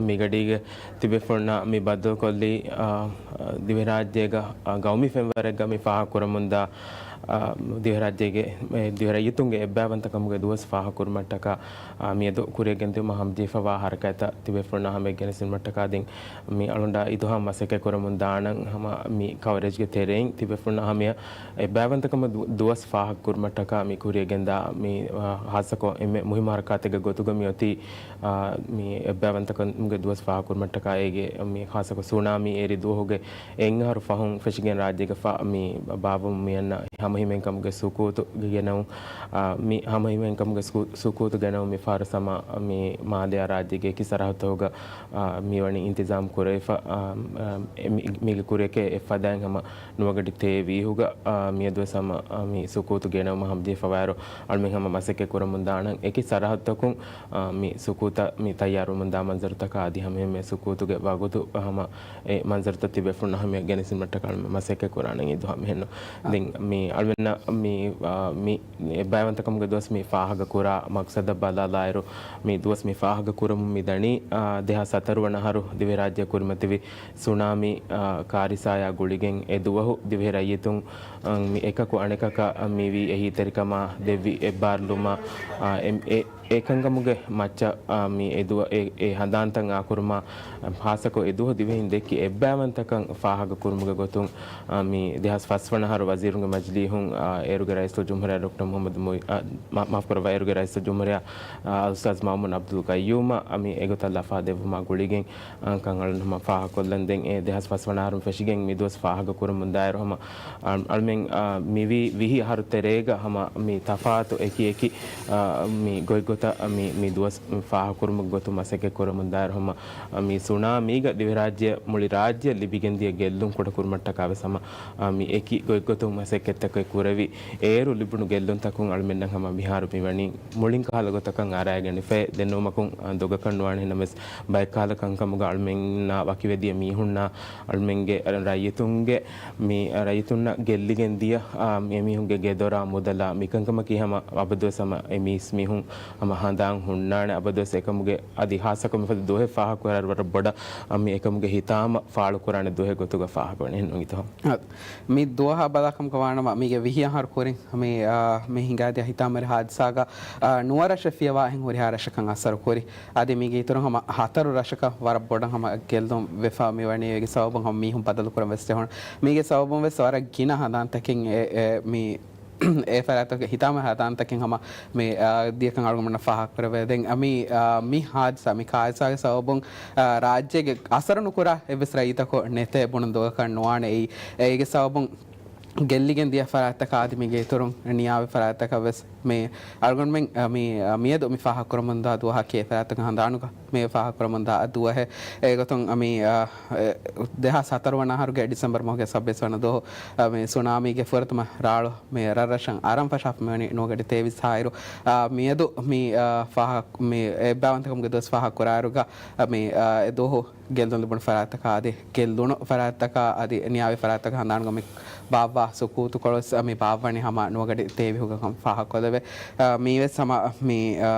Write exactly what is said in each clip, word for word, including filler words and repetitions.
މިގަޑީގެ ތިބޭފުޅުންނާ މި ބައްދަލުކޮށްލީ، އާ، ދިވެހިރާއްޖޭގަ، އާ، ގައުމީ ފެންވަރެއްގަ މި ފާހަގަކުރަމުންދާ، އާ، ދިވެހިރާއްޖޭގެ، އެ، ދިވެހި ރައްޔިތުންގެ އެއްބައިވަންތަކަމުގެ ދުވަސް ފާހަގަކުރުމަށްޓަކާ، އާ، މިއަދު ކުރިއަށް ގެންދިއުމަށް ހަމަޖެހިފަވާ ހަރަކާތްތައް ތިބޭފުޅުންނާ ހަމައަށް ގެނެސްދިނުމަށްޓަކާ ދެން މި އަޅުގަނޑާ އިދުހާ މަސައްކަތް ކުރަމުން ދާނަން ހަމަ މި ކަވަރޭޖްގެ ތެރެއިން ތިބޭފުޅުންނާ ހަމަޔަށް އެއްބައިވަންތަކަމުގެ ދު-، ދުވަސް ފާހަގަކުރުމަށްޓަކާ މި ކުރިއަށް ގެންދާ މި، އާ، ހާއްސަކޮށް އެންމެ މުހިއްމު ހަރަކާތެއްގެ ގޮތުގަ މިއޮތީ، އާ، މި އެއްބައިވަންތަކަމުގެ ދުވަސް ފާހަގަކުރުމަށްޓަކާ އޭގެ މި ހާއްސަކޮށް ސުނާމީ އޭރު ދުވަހުގެ އެއް އަހަރު ފަހުން ފެށިގެން ރާއްޖޭގެ ފަ-، މި ބާއްވަމުން މިއަންނަ ހަމަހިމޭންކަމުގެ ސުކޫތު ގެނައުން، އާ، މި ހަމަހިމޭންކަމުގެ ސު-، ސުކޫތު ގެނައުން މި ފަހަރު ހަމަ މި މާލެއާ ރާއްޖޭގެ އެކި ސަރަހައްދުތަކުގަ، އާ، މިވަނީ އިންތިޒާމް ކުރެވިފަ، އާ، އާ، އެ މި-، މީގެ ކުރިއަކީ އެއްފަދައިން ހަމަ ނުވަގަޑި ތޭވީހުގަ، އާ، މިއަދުވެސް ހަމަ، އާ، މި ސުކޫތު ގެނައުމަށް ހަމަޖެހިފަވާއިރު، އަޅުމެން ހަމަ މަސައްކަތް ކުރަމުން ދާނަން. އެކި ސަރަހައްދަކުން، އާ، މި ސުކޫތަށް މި ތައްޔާރުވަމުންދާ މަންޒަރުތަކާ އަދި ހަމައެހެންމެ ސުކޫތުގެ ވަގުތު ހަމަ އެ މަންޒަރުތައް ތިބޭފުޅުންނަށް ހަމަޔަށް ގެނެސްދިނުމަށްޓަކާ އަޅުމެން މަސައްކަތް ކުރާނަން އިދުހާ މިހެންނު. ދެން މި އަޅުމެންނަށް މި، އާ، މި އެއްބައިވަންތަކަމުގެ ދުވަސް މި ފާހަގަ ކުރާ މަގްސަދަށް ބަލާލާއިރު، މި ދުވަސް މި ފާހަގަ ކުރަމުން މި ދަނީ، އާ، ދެހާސް ހަތަރު ވަނަ އަހަރު ދިވެހިރާއްޖެ ކުރިމަތިވި ސުނާމީ، އާ، ކާރިސާޔާ ގުޅިގެން އެ ދުވަހު ދިވެހި ރައްޔިތުން، އަން، މި އެކަކު އަނެކަކަށް މިވީ އެހީތެރިކަމާ ދެއްވި އެއްބާރުލުމާ، އާ، އެ، އެ، އެކަންކަމުގެ މައްޗަށް، އާ، މި އެ ދުވަ-، އެ، އެ ހަނދާންތައް އާކުރުމާ، އާ، ހާއްސަކޮށް އެ ދުވަހު ދިވެހިން ދެއްކި އެއްބައިވަންތަކަން ފާހަގަ ކުރުމުގެ ގޮތުން، އާ، މި ދެހާސް ފަސް ވަނަ އަހަރު ވަޒީރުންގެ މަޖިލީހުން، އާ، އޭރުގެ ރައީސުލްޖުމްހޫރިއްޔާ ޑޮކްޓަރ މުހައްމަދު މުއި-، އާ، މާ-، މާފުކުރައްވާ، އޭރުގެ ރައީސުލްޖުމްހޫރިއްޔާ، އާ، އުސްތާޒް މައުމޫން އަބްދުލް ގައްޔޫމަށް، އާ، މި އެގޮތަށް ލަފާ ދެއްވުމާ ގުޅިގެން، އާ، ކަން އަޅުން ހަމަ ފާހަގަކޮށްލަން. ދެން އެ ދެހާސް ފަސް ވަނަ އަހަރުން ފެށިގެން މި ދުވަސް ފާހަގަ ކުރަމުން ދާއިރު ހަމަ، އާ، އަޅުމެން، އާ، މިވީ ވިހި އަހަރު ތެރޭގަ ހަމަ މި ތަފާތު އެކި އެކި، އާ، މި ގޮތްގޮތަށް މި، މި ދުވަސް ފާހަގަކުރުމުގެ ގޮތުން މަސައްކަތް ކުރަމުން ދާއިރު ހަމަ، އާ، މި ސުނާމީގަ ދިވެހިރާއްޖެ މުޅި ރާއްޖެ ލިބިގެންދިޔަ ގެއްލުން ކުޑަކުރުމަށްޓަކާ ވެސް ހަމަ، އާ، މި އެކި ގޮތްގޮތުން މަސައްކަތްތަކެއް ކުރެވި. އޭރު ލިބުނު ގެއްލުންތަކުން އަޅުމެންނަށް ހަމަ މިހާރު މިވަނީ މުޅިން ކަހަލަ ގޮތަކަށް އަރައިގެންފައި. ދެންނެވުމަކުން، އާ، ދޮގަކަށް ނުވާނެ. އެހެންނަމަވެސް ބައެއް ކަހަލަ ކަންކަމުގަ އަޅުމެންނާ ވަކިވެދިޔަ މީހުންނާ އަޅުމެންގެ ރައްޔިތުންގެ މި ރައްޔިތުންނަށް ގެއްލިގެން ދިޔަ، އާ، އެމީހުންގެ ގެދޮރާ މުދަލާ މިކަންކަމަކީ ހަމަ އަބަދުވެސް ހަމަ އެ މީސްމީހުން ހަމަ ހަނދާން ހުންނާނެ. އަބަދުވެސް އެކަމުގެ އަދި ހާއްސަކޮށް މިފަދަ ދުވަހެއް ފާހަގަކުރާއިރު ވަރަށް ބޮޑަށް، އާ، މި އެކަމުގެ ހިތާމަ ފާޅުކުރާނެ ދުވަހެއް ގޮތުގަ ފާހަގަވަނީ އެހެންނޫން އިތުހާ. އާ، މި ދުވަހާ ބަލާކަމުގަ ވާނަމަ މީގެ ވިހި އަހަރު ކުރިން މި، އާ، މި ހިނގާދިޔަ ހިތާމަވެރި ހާދިސާގަ، އާ، ނުވަ ރަށެއް ފިޔަވާ އެހެން ހުރިހާ ރަށަކަށް އަސަރު ކުރި. އަދި މީގެ އިތުރުން ހަމަ ހަތަރު ރަށަކަށް ވަރަށް ބޮޑަށް ހަމަ ގެއްލުން ވެފަ މިވަނީ. އޭގެ ސަބަބުން ހަމަ މީހުން ބަދަލު ކުރަން ވެސް ޖެހުނު. މީގެ ސަބަބުން ވެސް ވަރަށް ގިނަ ހަނދާންތަކެއް އެ، އެ، މި އެ ފަރާތުގެ ހިތާމަ ހަނދާންތަކެއް ހަމަ މި، އާ، ދިޔަކަން އަޅުގަނޑުމެންނަށް ފާހަގަކުރެވޭ. ދެން މި، އާ، މި ހާދިސާ، މި ކާރިސާގެ ސަބަބުން، އާ، ރާއްޖޭގެ އަސަރު ނުކުރާ އެއްވެސް ރައްޔިތަކު ނެތޭ ބުނުން ދޮގަކަށް ނުވާނެ. އެއީ، އޭގެ ސަބަބުން ގެއްލިގެން ދިޔަ ފަރާތްތަކާ އަދި މީގެ އިތުރުން ނިޔާވި ފަރާތްތަކަށް ވެސް މި އަޅުގަނޑުމެން، އާ، މި، އާ، މިއަދު މި ފާހަގަކުރަމުންދާ ދުވަހަކީ އެ ފަރާތުގެ ހަނދާނުގަ މި ފާހަގަކުރަމުންދާ ދުވަހެއް. އެގޮތުން މި، އާ، އެ، ދެހާސް ހަތަރު ވަނަ އަހަރުގެ ޑިސެމްބަރު މަހުގެ ސައްބީސް ވަނަ ދުވަހު، އާ، މި ސުނާމީގެ ފުރަތަމަ ރާޅު މި ރަށްރަށަށް އަރަން ފަށާފަ މިވަނީ ނުވަގަޑި ތޭވީސް ހާއިރު. އާ، މިއަދު މި، އާ، ފާހަ-، މި އެއްބައިވަންތަކަމުގެ ދުވަސް ފާހަގަކުރާއިރުގަ، އާ، މި، އާ، އެ ދުވަހު ގެއްލުން ލިބުނު ފަރާތްތަކާ އަދި ގެއްލުނު ފަރާތްތަކާ އަދި ނިޔާވި ފަރާތްތަކާ ހަނދާނުގަ މި ބާއްވާ ސުކޫތުކޮޅު ވެސް މި ބާއްވަނީ ހަމަ ނުވަގަޑި ތޭވީހުގަ ކަން ފާހަގަކޮށްލެވޭ. އާ، މީވެސް ހަމަ މި، އާ،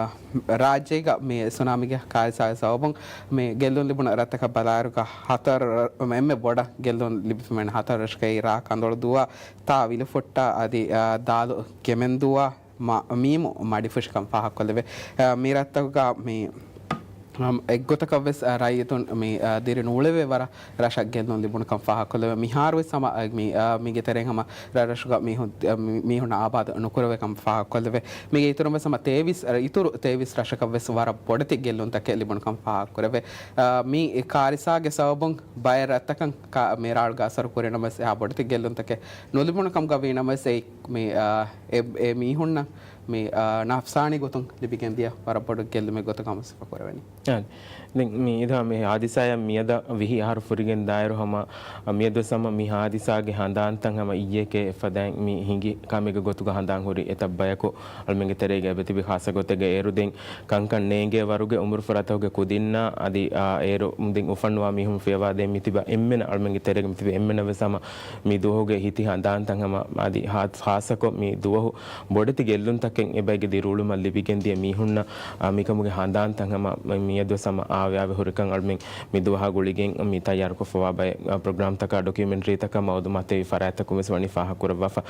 ރާއްޖޭގަ މި ސުނާމީގެ ކާރިސާގެ ސަބަބުން މި ގެއްލުން ލިބުނު ރަށްތަކަށް ބަލާއިރުގަ ހަތަރު ރަ-، އެންމެ ބޮޑަށް ގެއްލުން ލިބިފަ މިވަނީ ހަތަރު ރަށަކަށް ރ ކަނދޮޅު ދުވާ، ތ ވިލުފުއްޓާ އަދި، އާ، ދ ކެމެން ދުވާ، މ މީމު މަޑިފުށިކަން ފާހަގަކޮށްލެވޭ. އާ، މި ރަށްތަކުގަ މި، އަމް، އެއްގޮތަކަށްވެސް، އާ، ރައްޔިތުން މި، އާ، ދިރި ނޫޅެވޭ ވަރަށް ރަށަށް ގެއްލުން ލިބުނުކަން ފާހަގަކޮށްލެވޭ. މިހާރުވެސް ހަމަ، އާ، މި، އާ، މީގެ ތެރެއިން ހަމަ ރަށްރަށުގަ މީހުން، އާ، މި-، މީހުންނަށް އާބާދު ނުކުރެވޭ ކަން ފާހަގަކޮށްލެވޭ. މީގެ އިތުރުންވެސް ހަމަ ތޭވީސް، އިތުރު ތޭވީސް ރަށަކަށްވެސް ވަރަށް ބޮޑެތި ގެއްލުންތަކެއް ލިބުނުކަން ފާހަގަކުރެވޭ. އާ، މި ކާރިސާގެ ސަބަބުން ބައެއް ރަށްތަކަށް ކާ-، މި ރާޅުގެ އަސަރު ކުރިނަމަވެސް އެހާ ބޮޑެތި ގެއްލުންތަކެއް ނުލިބުނު ކަމުގަ ވީނަމަވެސް އެއީ މި، އާ، އެ، އެ މީހުންނަށް މި، އާ، ނަފްސާނީ ގޮތުން ލިބިގެންދިޔަ ވަރަށް ބޮޑު ގެއްލުމެއް ގޮތަކަށް ހަމަ ސިފަކުރެވެނީ. އާނ. ދެން މި އިދާ މި ހާދިސާއަށް މިއަދަށް ވިހި އަހަރު ފުރިގެން ދާއިރު ހަމަ، މިއަދު ހަމަ މި ހާދިސާގެ ހަނދާންތައް ހަމަ އިއްޔެކޭ އެފަދައިން މި ހިނގި ކަމެއްގެ ގޮތުގަ ހަނދާން ހުރި އެތައް ބަޔަކު އަޅުމެންގެ ތެރޭގަ އެބަތިބި ޚާއްޞަ ގޮތެއްގަ އޭރު ދެން ކަންކަން ނޭނގޭ ވަރުގެ އުމުރު ފުރަތަކުގެ ކުދިންނާ އަދި، އާ، އޭރު ދެން އުފަންވާ މީހުން ފިޔަވާދޭން މިތިބަ އެންމެނަށް އަޅުމެންގެ ތެރޭގަ މިތިބި އެންމެނަށްވެސް ހަމަ މި ދުވަހުގެ ހިތި ހަނދާންތައް ހަމަ އަދި ހާ-، ޚާއްޞަކޮށް މި ދުވަހު ބޮޑެތި ގެއްލުންތަކެއް އެބައިގެ ދިރިއުޅުމަށް ލިބިގެންދިޔަ މީހުންނަށް، އާ، މިކަމުގެ ހަނދާންތައް ހަމަ މިއަދުވެސް ހަމަ އާވެ އާވެ ހުރިކަން އަޅުމެން މި ދުވަހާ ގުޅިގެން މި ތައްޔާރުކޮށްފަވާ ބައެއް، އާ، ޕްރޮގްރާމްތަކާ ޑޮކިއުމެންޓްރީތަކާ މައުލޫމާތު ދެއްވި ފަރާތްތަކުން ވެސް ވަނީ ފާހަގަކުރައްވާފަ.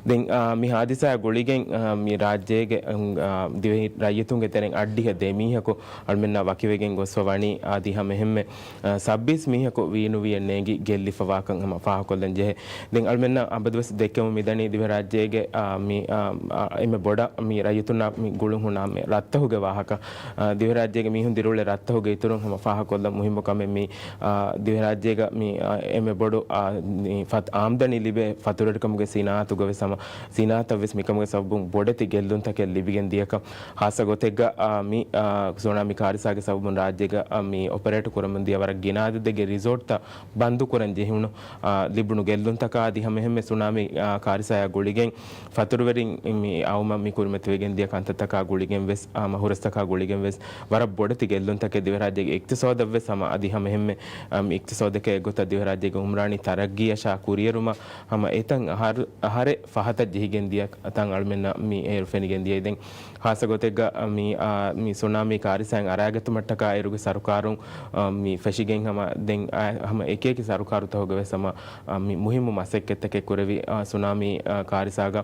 ދެން، އާ، މި ހާދިސާ ގުޅިގެން، އާ، މި ރާއްޖޭގެ، އާ، ދިވެހި ރައްޔިތުންގެ ތެރެއިން އަށްޑިހަ ދެ މީހަކު އަޅުމެންނާ ވަކިވެގެން ގޮސްފަ ވަނީ، އާ، އަދި ހަމަ އެހެންމެ، އާ، ސައްބީސް މީހަކު ވީނުވިއެއް ނޭނގި ގެއްލިފަވާކަން ހަމަ ފާހަގަކޮށްލަން ޖެހޭ. ދެން އަޅުމެންނަށް އަބަދުވެސް ދެއްކެމުން މިދަނީ ދިވެހިރާއްޖޭގެ، އާ، މި، އާ، އާ، އެންމެ ބޮޑަށް މި ރައްޔިތުންނާ މި ގުޅުން ހުންނާ މި ރަށްތަކުގެ ވާހަކަ. އާ، ދިވެހިރާއްޖޭގެ މީހުން ދިރިއުޅޭ ރަށްތަކުގެ އިތުރުން ހަމަ ފާހަގަކޮށްލަން މުހިއްމު ކަމެއް މި، އާ، ދިވެހިރާއްޖޭގަ މި، އާ، އެންމެ ބޮޑު، އާ، މި ފަތް އާމްދަނީ ލިބޭ ފަތުރުވެރިކަމުގެ ސިނާއަތުގަ ވެސް ހަމަ ސިނާއަތަށް ވެސް މިކަމުގެ ސަބަބުން ބޮޑެތި ގެއްލުންތަކެއް ލިބިގެން ދިޔަކަން. ހާއްސަ ގޮތެއްގަ، އާ، މި، އާ، ސުނާމީ ކާރިސާގެ ސަބަބުން ރާއްޖޭގަ، އާ، މި އޮޕަރޭޓް ކުރަމުން ދިޔަ ވަރަށް ގިނަ އަދަދެއްގެ ރިސޯޓްތައް ބަންދު ކުރަން ޖެހުނު، އާ، ލިބުނު ގެއްލުންތަކާ އަދި ހަމަ އެހެންމެ ސުނާމީ، އާ، ކާރިސާއާ ގުޅިގެން ފަތުރުވެރިން މި އައުމަށް މި ކުރިމަތިވެގެން ދިޔަ ކަންތައްތަކާ ގުޅިގެން ވެސް، އާ، ހުރަސްތަކާ ގުޅިގެން ވެސް ވަރަށް ބޮޑެތި ގެއްލުންތަކެއް ދިވެހިރާއްޖޭގެ އިޤްތިޞާދަށް ވެސް ހަމަ އަދި ހަމަ އެހެންމެ، އާ، މި އިޤްތިޞާދެކޭ ގޮތަށް ދިވެހިރާއްޖޭގެ އުމްރާނީ ތަރައްގީއަށާ ކުރިއެރުމަށް ހަމަ އެތަން އަހަރު، އަހަރެއް ފަހަތަށް ޖެހިގެން ދިޔަ ތަން އަޅުމެންނަށް މި އޭރު ފެނިގެން ދިޔައީ. ދެން ހާއްސަ ގޮތެއްގަ، އާ، މި، އާ، މި ސުނާމީ ކާރިސާއިން އަރައިގަތުމަށްޓަކާ އޭރުގެ ސަރުކާރުން، އާ، މި ފެށިގެން ހަމަ ދެން އާ، ހަމަ އެކިއެކި ސަރުކާރުތަކުގެ ވެސް ހަމަ، އާ، މި މުހިއްމު މަސައްކަތްތަކެއް ކުރެވި، އާ، ސުނާމީ، އާ، ކާރިސާގަ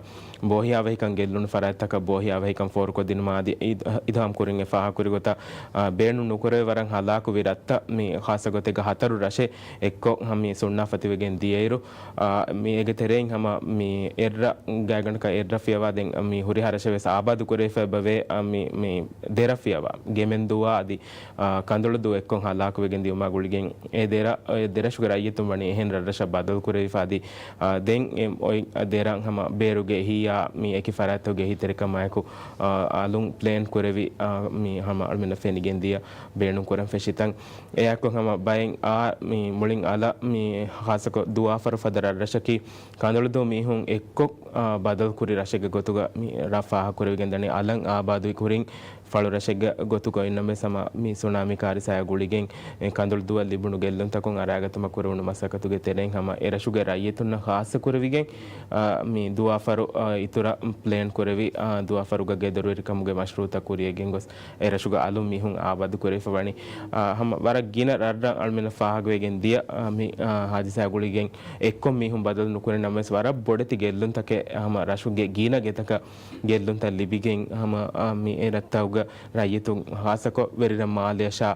ބޯހިޔާވަހިކަން ގެއްލުނު ފަރާތްތަކަށް ބޯހިޔާވަހިކަން ފޯރުކޮށްދިނުމާ އަދި އިދް-، އިދްހާމް ކުރިން އެ ފާހަގަކުރި ގޮތަށް، އާ، ބޭނުން ނުކުރެވޭ ވަރަށް ހަލާކުވި ރަށްތައް މި ހާއްސަ ގޮތެއްގަ ހަތަރު ރަށެއް އެއްކޮށް ހަމަ މި ސުންނާފަތިވެގެން ދިޔައިރު، އާ، މި އޭގެ ތެރެއިން ހަމަ މި އެއްރަށް ގާތްގަނޑަކަށް އެއްރަށް ފިޔަވާ ދެން މި ހުރިހާ ރަށެއް ވެސް އާބާދު ކުރެވިފަ އެބަވޭ، އާ، މި، މި ދެރަށް ފިޔަވާ ގެމެންދޫއާ އަދި، އާ، ކަނދޮޅުދޫ އެއްކޮށް ހަލާކުވެގެން ދިޔުމާ ގުޅިގެން އެ ދެރަށް، އެ ދެރަށުގެ ރައްޔިތުން ވަނީ އެހެން ރަށްރަށަށް ބަދަލު ކުރެވިފަ އަދި، އާ، ދެން އެ އޮތް ދެރަށް ހަމަ ބޭރުގެ އެހީއާ މި އެކި ފަރާތްތަކުގެ އެހީތެރިކަމާއެކު، އާ، އަލުން ޕްލޭން ކުރެވި، އާ، މި ހަމަ އަޅުމެންނަށް ފެނިގެން ދިޔަ ބޭނުން ކުރަން ފެށި ތަން. އެއާއެކު ހަމަ ބައެއް އާ، މި މުޅިން އަލަށް މި ހާއްސަކޮށް ދުވާފަރު ފަދަ ރަށްރަށަކީ ކަނދޮޅުދޫ މީހުން އެއްކޮށް، އާ، ބަދަލު ކުރި ރަށެއްގެ ގޮތުގަ މި ރަށް ފާހަގަކުރެވިގެން ދަނީ އަލަށް އާބާދުވި ކުރިން ފަޅުރަށެއްގެ ގޮތުގަ. އިންނަމެސް ހަމަ މި ސުނާމީ ކާރިސާއާ ގުޅިގެން އެ ކަނދޮޅުދޫއަށް ލިބުނު ގެއްލުންތަކުން އަރައިގަތުމަށް ކުރެވުނު މަސައްކަތުގެ ތެރެއިން ހަމަ އެ ރަށުގެ ރައްޔިތުންނަށް ހާއްސަ ކުރެވިގެން، އާ، މި ދުވާފަރު، އާ، އިތުރަށް ޕްލޭން ކުރެވި، އާ، ދުވާފަރުގަ ގެދޮރުވެރިކަމުގެ މަޝްރޫއުތައް ކުރިޔަށް ގެންގޮސް އެ ރަށުގަ އަލުން މީހުން އާބާދު ކުރެވިފަ ވަނީ. އާ، ހަމަ ވަރަށް ގިނަ ރަށްރަށް އަޅުމެންނަށް ފާހަގަވެގެން ދިޔަ، އާ، މި، އާ، ހާދިސާ ގުޅިގެން އެއްކޮށް މީހުން ބަދަލު ނުކުރި ނަމަވެސް ވަރަށް ބޮޑެތި ގެއްލުންތަކެއް ހަމަ ރަށުގެ ގިނަ ގެތަކަށް ގެއްލުންތައް ލިބިގެން ހަމަ، އާ، މި އެ ރަށްތަކުގެ ރައްޔިތުން ހާއްސަކޮށް ވެރިރަށް މާލެއަށާ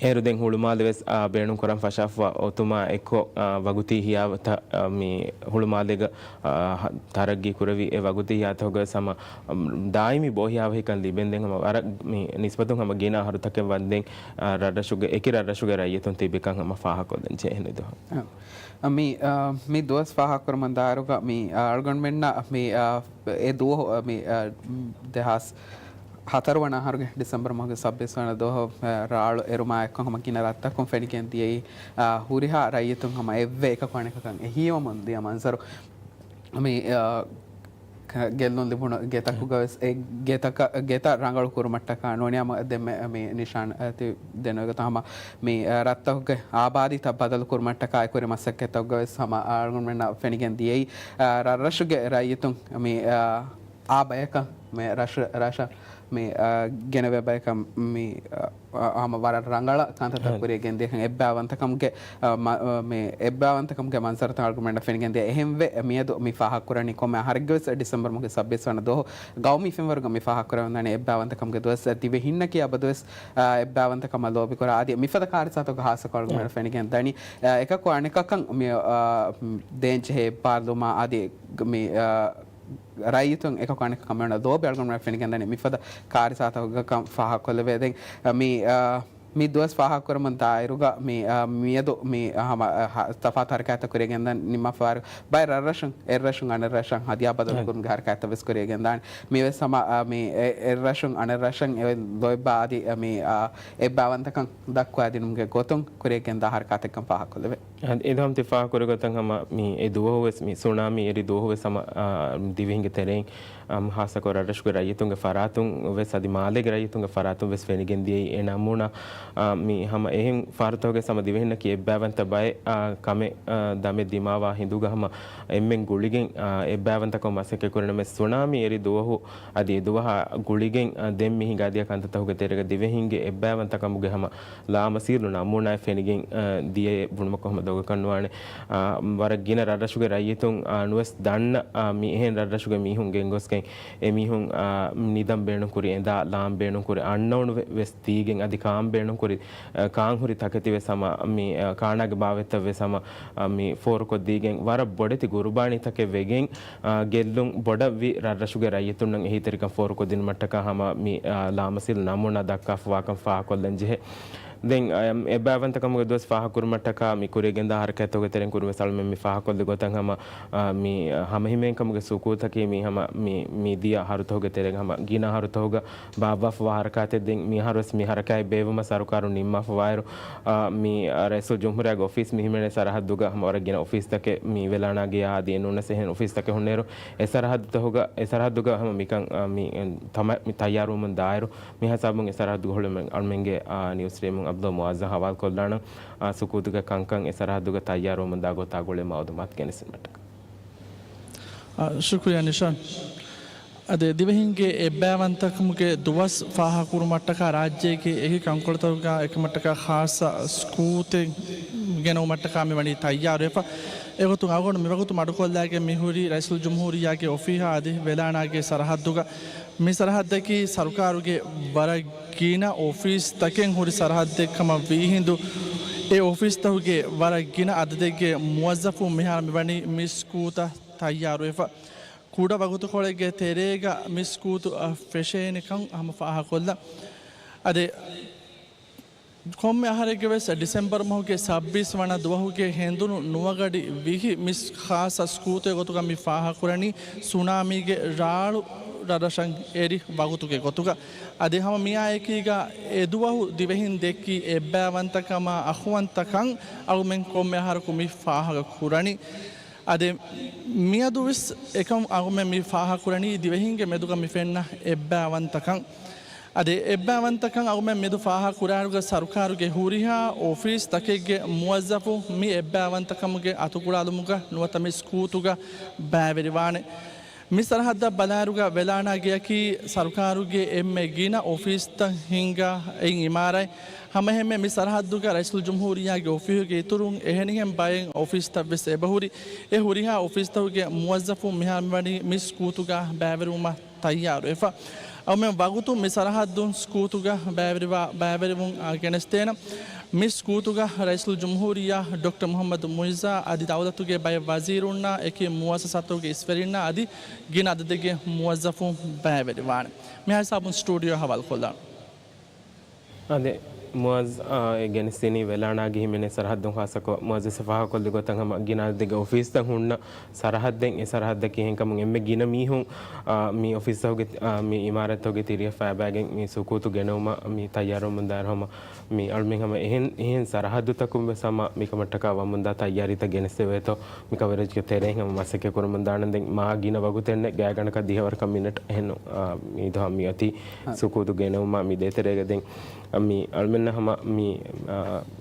އޭރު ދެން ހުޅުމާލެ ވެސް، އާ، ބޭނުން ކުރަން ފަށާފަ އޮތުމާ އެއްކޮށް، އާ، ވަގުތީ ހިޔާވަތަށް، އާ، މި ހުޅުމާލޭގަ، އާ، ހަ-، ތަރައްގީ ކުރެވި އެ ވަގުތީ ހިޔާތަކުގަ ވެސް ހަމަ، އަމް، ދާއިމީ ބޯހިޔާވަހިކަން ލިބެންދެން ހަމަ ވަރަށް މި ނިސްބަތުން ހަމަ ގިނަ އަހަރުތަކެއް ވަންދެން، އާ، ރަށްރަށުގެ، އެކި ރަށްރަށުގެ ރައްޔިތުން ތިބިކަން ހަމަ ފާހަގަކޮށްލަން ޖެހެނީ ދުވަހު. އަ، މި، އާ، މި ދުވަސް ފާހަގަކުރަމުން ދާއިރުގަ މި، އާ، އަޅުގަނޑުމެންނަށް މި، އާ، އެ ދުވަހު، އާ، މި، އާ، ދެހާސް ހަތަރު ވަނަ އަހަރުގެ ޑިސެމްބަރ މަހުގެ ސައްބީސް ވަނަ ދުވަހު، އަ، ރާޅު އެރުމާ އެއްކޮށް ހަމަ ގިނަ ރަށްތަކުން ފެނިގެން ދިޔައީ، އަ، ހުރިހާ ރައްޔިތުން ހަމަ އެއްވެ އެކަކު އަނެކަކަށް އެހީވަމުން ދިޔަ މަންޒަރު. މި، އަ، ކ-، ގެއްލުން ލިބުނު ގެތަކުގަ ވެސް އެ ގެތަކަށް، ގެތައް ރަނގަޅު ކުރުމަށްޓަކާ ނޫނީ ހަމަ ދެންމެ މި ނިޝާން، އަ، ތި ދެނެވިގޮތަށް ހަމަ މި، އަ، ރަށްތަކުގެ އާބާދީތައް ބަދަލު ކުރުމަށްޓަކާ އެކުރި މަސައްކަތްތަކުގަ ވެސް ހަމަ އަޅުގަނޑުމެންނަށް ފެނިގެން ދިޔައީ، އަ، ރަށްރަށުގެ ރައްޔިތުން މި، އަ، އާ ބަޔަކަށް މި ރަށު، ރަށަށް މި، އާ، ގެނެވޭ ބަޔަކަށް މި، އާ، ހަމަ ވަރަށް ރަނގަޅަށް ކަންތައްތައް ކުރިޔަށް ގެންދިޔަކަން އެއްބާވަންތަކަމުގެ، އާ، މަ-، އާ، މި އެއްބާވަންތަކަމުގެ މަންޒަރުތައް އަޅުގަނޑަށް ފެނިގެންދިޔަ. އެހެންވެ، މިއަދު މި ފާހަގަކުރަނީ ކޮންމެ އަހަރެއްގެ ވެސް ޑިސެމްބަރ މަހުގެ ސައްބީސް ވަނަ ދުވަހު ގައުމީ ފެންވަރުގަ މި ފާހަގަކުރަމުންދަނީ އެއްބާވަންތަކަމުގެ ދުވަސް. ދިވެހިންނަކީ އަބަދުވެސް، އާ، އެއްބާވަންތަކަމަށް ލޯބިކުރާ އަދި މިފަދަ ކާރިސާތަކުގެ ހާއްސަކޮށް އަޅުގަނޑަށް ފެނިގެން ދަނީ، އާ، އެކަކު އަނެކަކަށް މި، އާ، ދޭންޖެހޭ އެއްބާރުލުމާ އަދި މި، އާ، ރައްޔިތުން އެކަކު އަނެކަކަށް މިއޮންނަ ލޯބި އަޅުގަނޑުމެން ފެނިގެންދަނީ މިފަދަ ކާރިސާތަކުގަކަން ފާހަގަކޮށްލެވޭ. ދެން، އަ، މި، އަ، މި ދުވަސް ފާހަގަކުރަމުން ދާއިރުގަ މި، އަ، މިއަދު މި، އަ، ހަމަ، އަ، ހަ-، ތަފާތު ހަރަކާތްތައް ކުރިޔަށް ގެންދަން ނިންމާފަވާރު ބައެއް ރަށްރަށުން އެއްރަށުން އަނެއްރަށަށް ހަދިޔާ ބަދަލުކުރުމުގެ ހަރަކާތްތައް ވެސް ކުރިޔަށް ގެންދާނެ. މިވެސް ހަމަ، އަ، މި އެ-، އެއްރަށުން އަނެއްރަށަށް އެ ލޯތްބާ އަދި، އަ، މި، އަ، އެއްބާވަންތަކަން ދައްކުވާދިނުމުގެ ގޮތުން ކުރިޔަށް ގެންދާ ހަރަކާތެއްކަން ފާހަގަކޮށްލެވޭ. އެ-، އެދުވަހު ތި ފާހަގަކުރި ގޮތަށް ހަމަ މި އެ ދުވަހު ވެސް މި ސުނާމީ އެރި ދުވަހު ވެސް ހަމަ، އާ، ދިވެހިންގެ ތެރެއިން، އާ، ހާއްސަކޮށް ރަށްރަށުގެ ރައްޔިތުންގެ ފަރާތުން ވެސް އަދި މާލޭގެ ރައްޔިތުންގެ ފަރާތުން ވެސް ފެނިގެން ދިޔައީ އެ ނަމޫނާ، އާ، މި ހަމަ އެހެން ފަހަރުތަކުގެ ހަމަ ދިވެހިންނަކީ އެއްބައިވަންތަ ބައެއް، އާ، ކަމެއް، އާ، ދަމެއް ދިމާވާ ހިނދުގަ ހަމަ އެންމެން ގުޅިގެން، އާ، އެއްބައިވަންތަކަމަށް މަސައްކަތް ކުރިނަމަ، ސުނާމީ އެރި ދުވަހު އަދި އެ ދުވަހާ ގުޅިގެން، އާ، ދެން މި ހިނގާދިޔަ ކަންތައްތަކުގެ ތެރޭގަ ދިވެހިންގެ އެއްބައިވަންތަކަމުގެ ހަމަ ލާމަސީލު ނަމޫނާއެއް ފެނިގެން، އާ، ދިޔައޭ ބުނުމަކު ހަމަ ދޮގަކަށް ނުވާނެ. އާ، ވަރަށް ގިނަ ރަށްރަށުގެ ރައްޔިތުން، އާ، ނުވެސް ދަންނަ، އާ، މި އެހެން ރަށްރަށުގެ މީހުން ގެންގޮސްގެން އެމީހުން، އާ، ނިދަން ބޭނުންކުރި އެނދާ، ލާން ބޭނުންކުރި އަންނައުނު ވެ-، ވެސް ދީގެން އަދި ކާން ބޭނުންކުރި، އާ، ކާން ހުރި ތަކެތި ވެސް ހަމަ މި، އާ، ކާނާގެ ބާވަތްތައް ވެސް ހަމަ، އާ، މި ފޯރުކޮށްދީގެން ވަރަށް ބޮޑެތި ގުރުބާނީތަކެއް ވެގެން، އާ، ގެއްލުން ބޮޑަށްވި ރަށްރަށުގެ ރައްޔިތުންނަށް އެހީތެރިކަން ފޯރުކޮށްދިނުމަށްޓަކާ ހަމަ މި، އާ، ލާމަސީލު ނަމޫނާ ދައްކާފަވާކަން ފާހަގަކޮށްލަންޖެހޭ. ދެން، އަ، އެއްބައިވަންތަކަމުގެ ދުވަސް ފާހަގަކުރުމަށްޓަކާ މި ކުރިއަށް ގެންދާ ހަރަކާތްތަކުގެ ތެރެއިން ކުރިން ވެސް އަޅުމެން މި ފާހަގަކޮށްލި ގޮތަށް ހަމަ، އަ، މި، އަ، ހަމަހިމޭންކަމުގެ ސުކޫތަކީ މި ހަމަ މި، މި ދިޔަ އަހަރުތަކުގެ ތެރޭގަ ހަމަ ގިނަ އަހަރުތަކުގަ ބާއްވާފަވާ ހަރަކާތެއް. ދެން މި އަހަރުވެސް މި ހަރަކާތް ބޭއްވުމަށް ސަރުކާރުން ނިންމާފަވާއިރު، އަ، މި، އަ، ރައީސުލްޖުމްހޫރިއްޔާގެ އޮފީސް މި ހިމެނޭ ސަރަހައްދުގަ ހަމަ ވަރަށް ގިނަ އޮފީސްތަކެއް މި ވެލާނާ ގެޔާ އަދި އެ ނޫނަސް އެހެން އޮފީސްތަކެއް ހުންނައިރު، އެ ސަރަހައްދުތަކުގަ، އެ ސަރަހައްދުގަ ހަމަ މިކަން، އަ، މި، ތަމަ-، މި ތައްޔާރުވަމުން ދާއިރު، މި ހިސާބުން އެ ސަރަހައްދުގަ ހުޅުމެން އަޅުމެންގެ، އާ، ނިއުސް ޓީމުން އަބްދުﷲ މުއައްޒަ ހަވާލުކޮށްލާނަން، އާ، ސުކޫތުގެ ކަންކަން އެ ސަރަހައްދުގަ ތައްޔާރުވަމުންދާ ގޮތާ ގުޅޭ މައުލޫމާތު ގެނެސްދިނުމަށްޓަކާ. އާ، ޝުކުރިއްޔާ ނިޝާން. އަދި ދިވެހިންގެ އެއްބައިވަންތަކަމުގެ ދުވަސް ފާހަގަކުރުމަށްޓަކާ ރާއްޖޭގެ އެކި ކަންކޮޅުތަކުގަ އެކަމަށްޓަކާ ޚާއްޞަ ސްކޫލްތައް ގެނައުމަށްޓަކާ މި ވަނީ ތައްޔާރުވެފަ. އެގޮތުން އަޅުގަނޑު މިވަގުތު މަޑުކޮށްލާގެން މިހުރީ ރައީސުލްޖުމްހޫރިއްޔާގެ އޮފީހާ އަދި ވެލާނާގެ ސަރަހައްދުގަ. މި ސަރަހައްދަކީ ސަރުކާރުގެ ވަރަށް ގިނަ އޮފީސްތަކެއް ހުރި ސަރަހައްދެއް ކަމަށް ވީހިނދު، އެ އޮފީސްތަކުގެ ވަރަށް ގިނަ އަދަދެއްގެ މުވައްޒަފުން މިހާރު މިވަނީ މި ސްކޫލްތައް ތައްޔާރުވެފަ. ކުޑަ ވަގުތުކޮޅެއްގެ ތެރޭގަ މި ސްކޫލްތައް ފެށޭނެކަން ހަމަ ފާހަގަކޮށްލަން. އަދި ކޮންމެ އަހަރެއްގެ ވެސް ޑިސެމްބަރު މަހުގެ ސައްބީސް ވަނަ ދުވަހުގެ ހެނދުނު ނުވަގަޑި ވިހި މި ޚާއްޞަ ސްކޫލްތައް ގޮތުގަ މި ފާހަގަކުރަނީ ސުނާމީގެ ރާޅު ރަށްރަށަށް އެރި ވަގުތުގެ ގޮތުގަ. އަދި ހަމަ މިއާއެކީގަ އެދުވަހު ދިވެހިން ދެއްކި އެއްބައިވަންތަކަމާ އަޚުވަންތަކަން އަޅުމެން ކޮންމެ އަހަރަކު މި ފާހަގަ ކުރަނީ. އަދި މިއަދު ވެސް އެކަން އަޅުމެން މި ފާހަގަ ކުރަނީ ދިވެހިންގެ މެދުގަ މި ފެންނަ އެއްބައިވަންތަކަން. އަދި އެއްބައިވަންތަކަން އަޅުމެން މެދު ފާހަގަ ކުރާއިރުގަ ސަރުކާރުގެ ހުރިހާ އޮފީސް ތަކެއްގެ މުވައްޒަފު މި އެއްބައިވަންތަކަމުގެ އަތުގުޅާލުމުގަ ނުވަތަ މި ސްކޫލްތުގަ ބައިވެރިވާނެ. މި ސަރަހައްދަށް ބަލާއިރުގަ ވެލާނާ ގެއަކީ ސަރުކާރުގެ އެންމެ ގިނަ އޮފީސްތައް ހިންގާ އެއް އިމާރާތް. ހަމައެހެންމެ މި ސަރަހައްދުގަ ރައީސުލްޖުމްހޫރިއްޔާގެ އޮފީހުގެ އިތުރުން އެހެނިހެން ބައެއް އޮފީސްތައް ވެސް އެބަހުރި. އެ ހުރިހާ އޮފީސްތަކުގެ މުވައްޒަފުން މިހާރު މިވަނީ މި ސްކޫލްތުގަ ބައިވެރިވުމަށް ތައްޔާރުވެފަ. އަޅުމެން ވަގުތުން މި ސަރަހައްދުން ސްކޫލްތުގަ ބައިވެރިވާ، ބައިވެރިވުން، އާ، ގެނެސްދޭނަން. މި ސްކޫލްތުގަ ރައީސުލްޖުމްހޫރިއްޔާ ޑޮކްޓަރ މުޙައްމަދު މުޢިއްޒާ އަދި ދައުލަތުގެ ބައެއް ވަޒީރުންނާ އެކި މުއައްސަސާތަކުގެ އިސްވެރިންނާ އަދި ގިނަ އަދަދެއްގެ މުވައްޒަފުން ބައިވެރިވާނެ. މިހާ ހިސާބުން ސްޓޫޑިއޯ ހަވާލުކޮށްލާނަން. އާދެ، މުއައްޒަ، އާ، އެ ގެނެސްދިނީ ވެލާނާގެ ހިމެނޭ ސަރަހައްދުން ޚާއްޞަކޮށް މުއައްޒަސް ފާހަގަކޮށްލި ގޮތަށް ހަމަ ގިނަ އަދަދެއްގެ އޮފީސްތައް ހުންނަ ސަރަހައްދެއް، އެ ސަރަހައްދަކީ ހެންކަމުން އެންމެ ގިނަ މީހުން، އާ، މި އޮފީސްތަކުގެ، އާ، މި އިމާރާތްތަކުގެ ތިރިއަށް ފައިބައިގެން މި ސުކޫތު ގެނައުމަށް މި ތައްޔާރުވަމުން ދާއިރު ހަމަ މި އަޅުމެން ހަމަ އެހެން، އެހެން ސަރަހައްދުތަކުން ވެސް ހަމަ މިކަމަށްޓަކާ ވަމުންދާ ތައްޔާރީތައް ގެނެސްދެވޭތޯ، މި ކަވަރޭޖްގެ ތެރެއިން ހަމަ މަސައްކަތް ކުރަމުން ދާނަން. ދެން މާ ގިނަ ވަގުތެއް ނެތް، ގާތްގަނޑަކަށް ދިހަވަރަކަށް މިނެޓް އެހެން، އާ، މި ދުވަހު މި އޮތީ ހަ. ސުކޫތު ގެނައުމަށް މި ދޭތެރޭގަ. ދެން މި އަޅުމެންނަށް ހަމަ މި، އާ،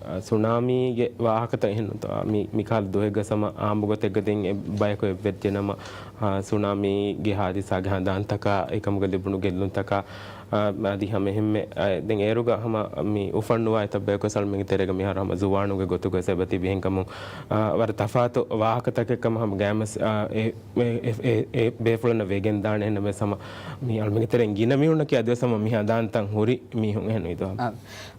އާ، ސުނާމީގެ ވާހަކަތައް އެހެން ނޫންތޯ؟ މި، މި ކަހަލަ ދުވަހެއްގަ ހަމަ އާއްމު ގޮތެއްގަ ދެން އެ ބަޔަކު އެއްވެއްޖެ ނަމަ، އާ، ސުނާމީގެ ހާދިސާގެ ހަނދާންތަކާ، އެކަމުގަ ލިބުނު ގެއްލުންތަކާ، އާ، އަދި ހަމަ އެހެންމެ، އާ، ދެން އޭރުގަ ހަމަ މި އުފަންނުވާ އެތައް ބަޔަކު ވެސް އަޅުމެންގެ ތެރޭގަ މިހާރު ހަމަ ޒުވާނުންގެ ގޮތުގަ ވެސް އެބަ ތިބި ހެންކަމުން، އާ، ވަރަށް ތަފާތު ވާހަކަތަކެއް ކަމަށް ހަމަ ގައިމުވެސް، އާ، އެ، އެ، އެ، އެ، އެ ބޭފުޅުންނަށް ވެގެން ދާނެ. އެހެންނަމަވެސް ހަމަ މި އަޅުމެންގެ ތެރެއިން ގިނަ މީހުންނަކީ އަދިވެސް ހަމަ މި ހަނދާންތައް ހުރި މީހުން އެހެން ވީތޯ؟ އާ،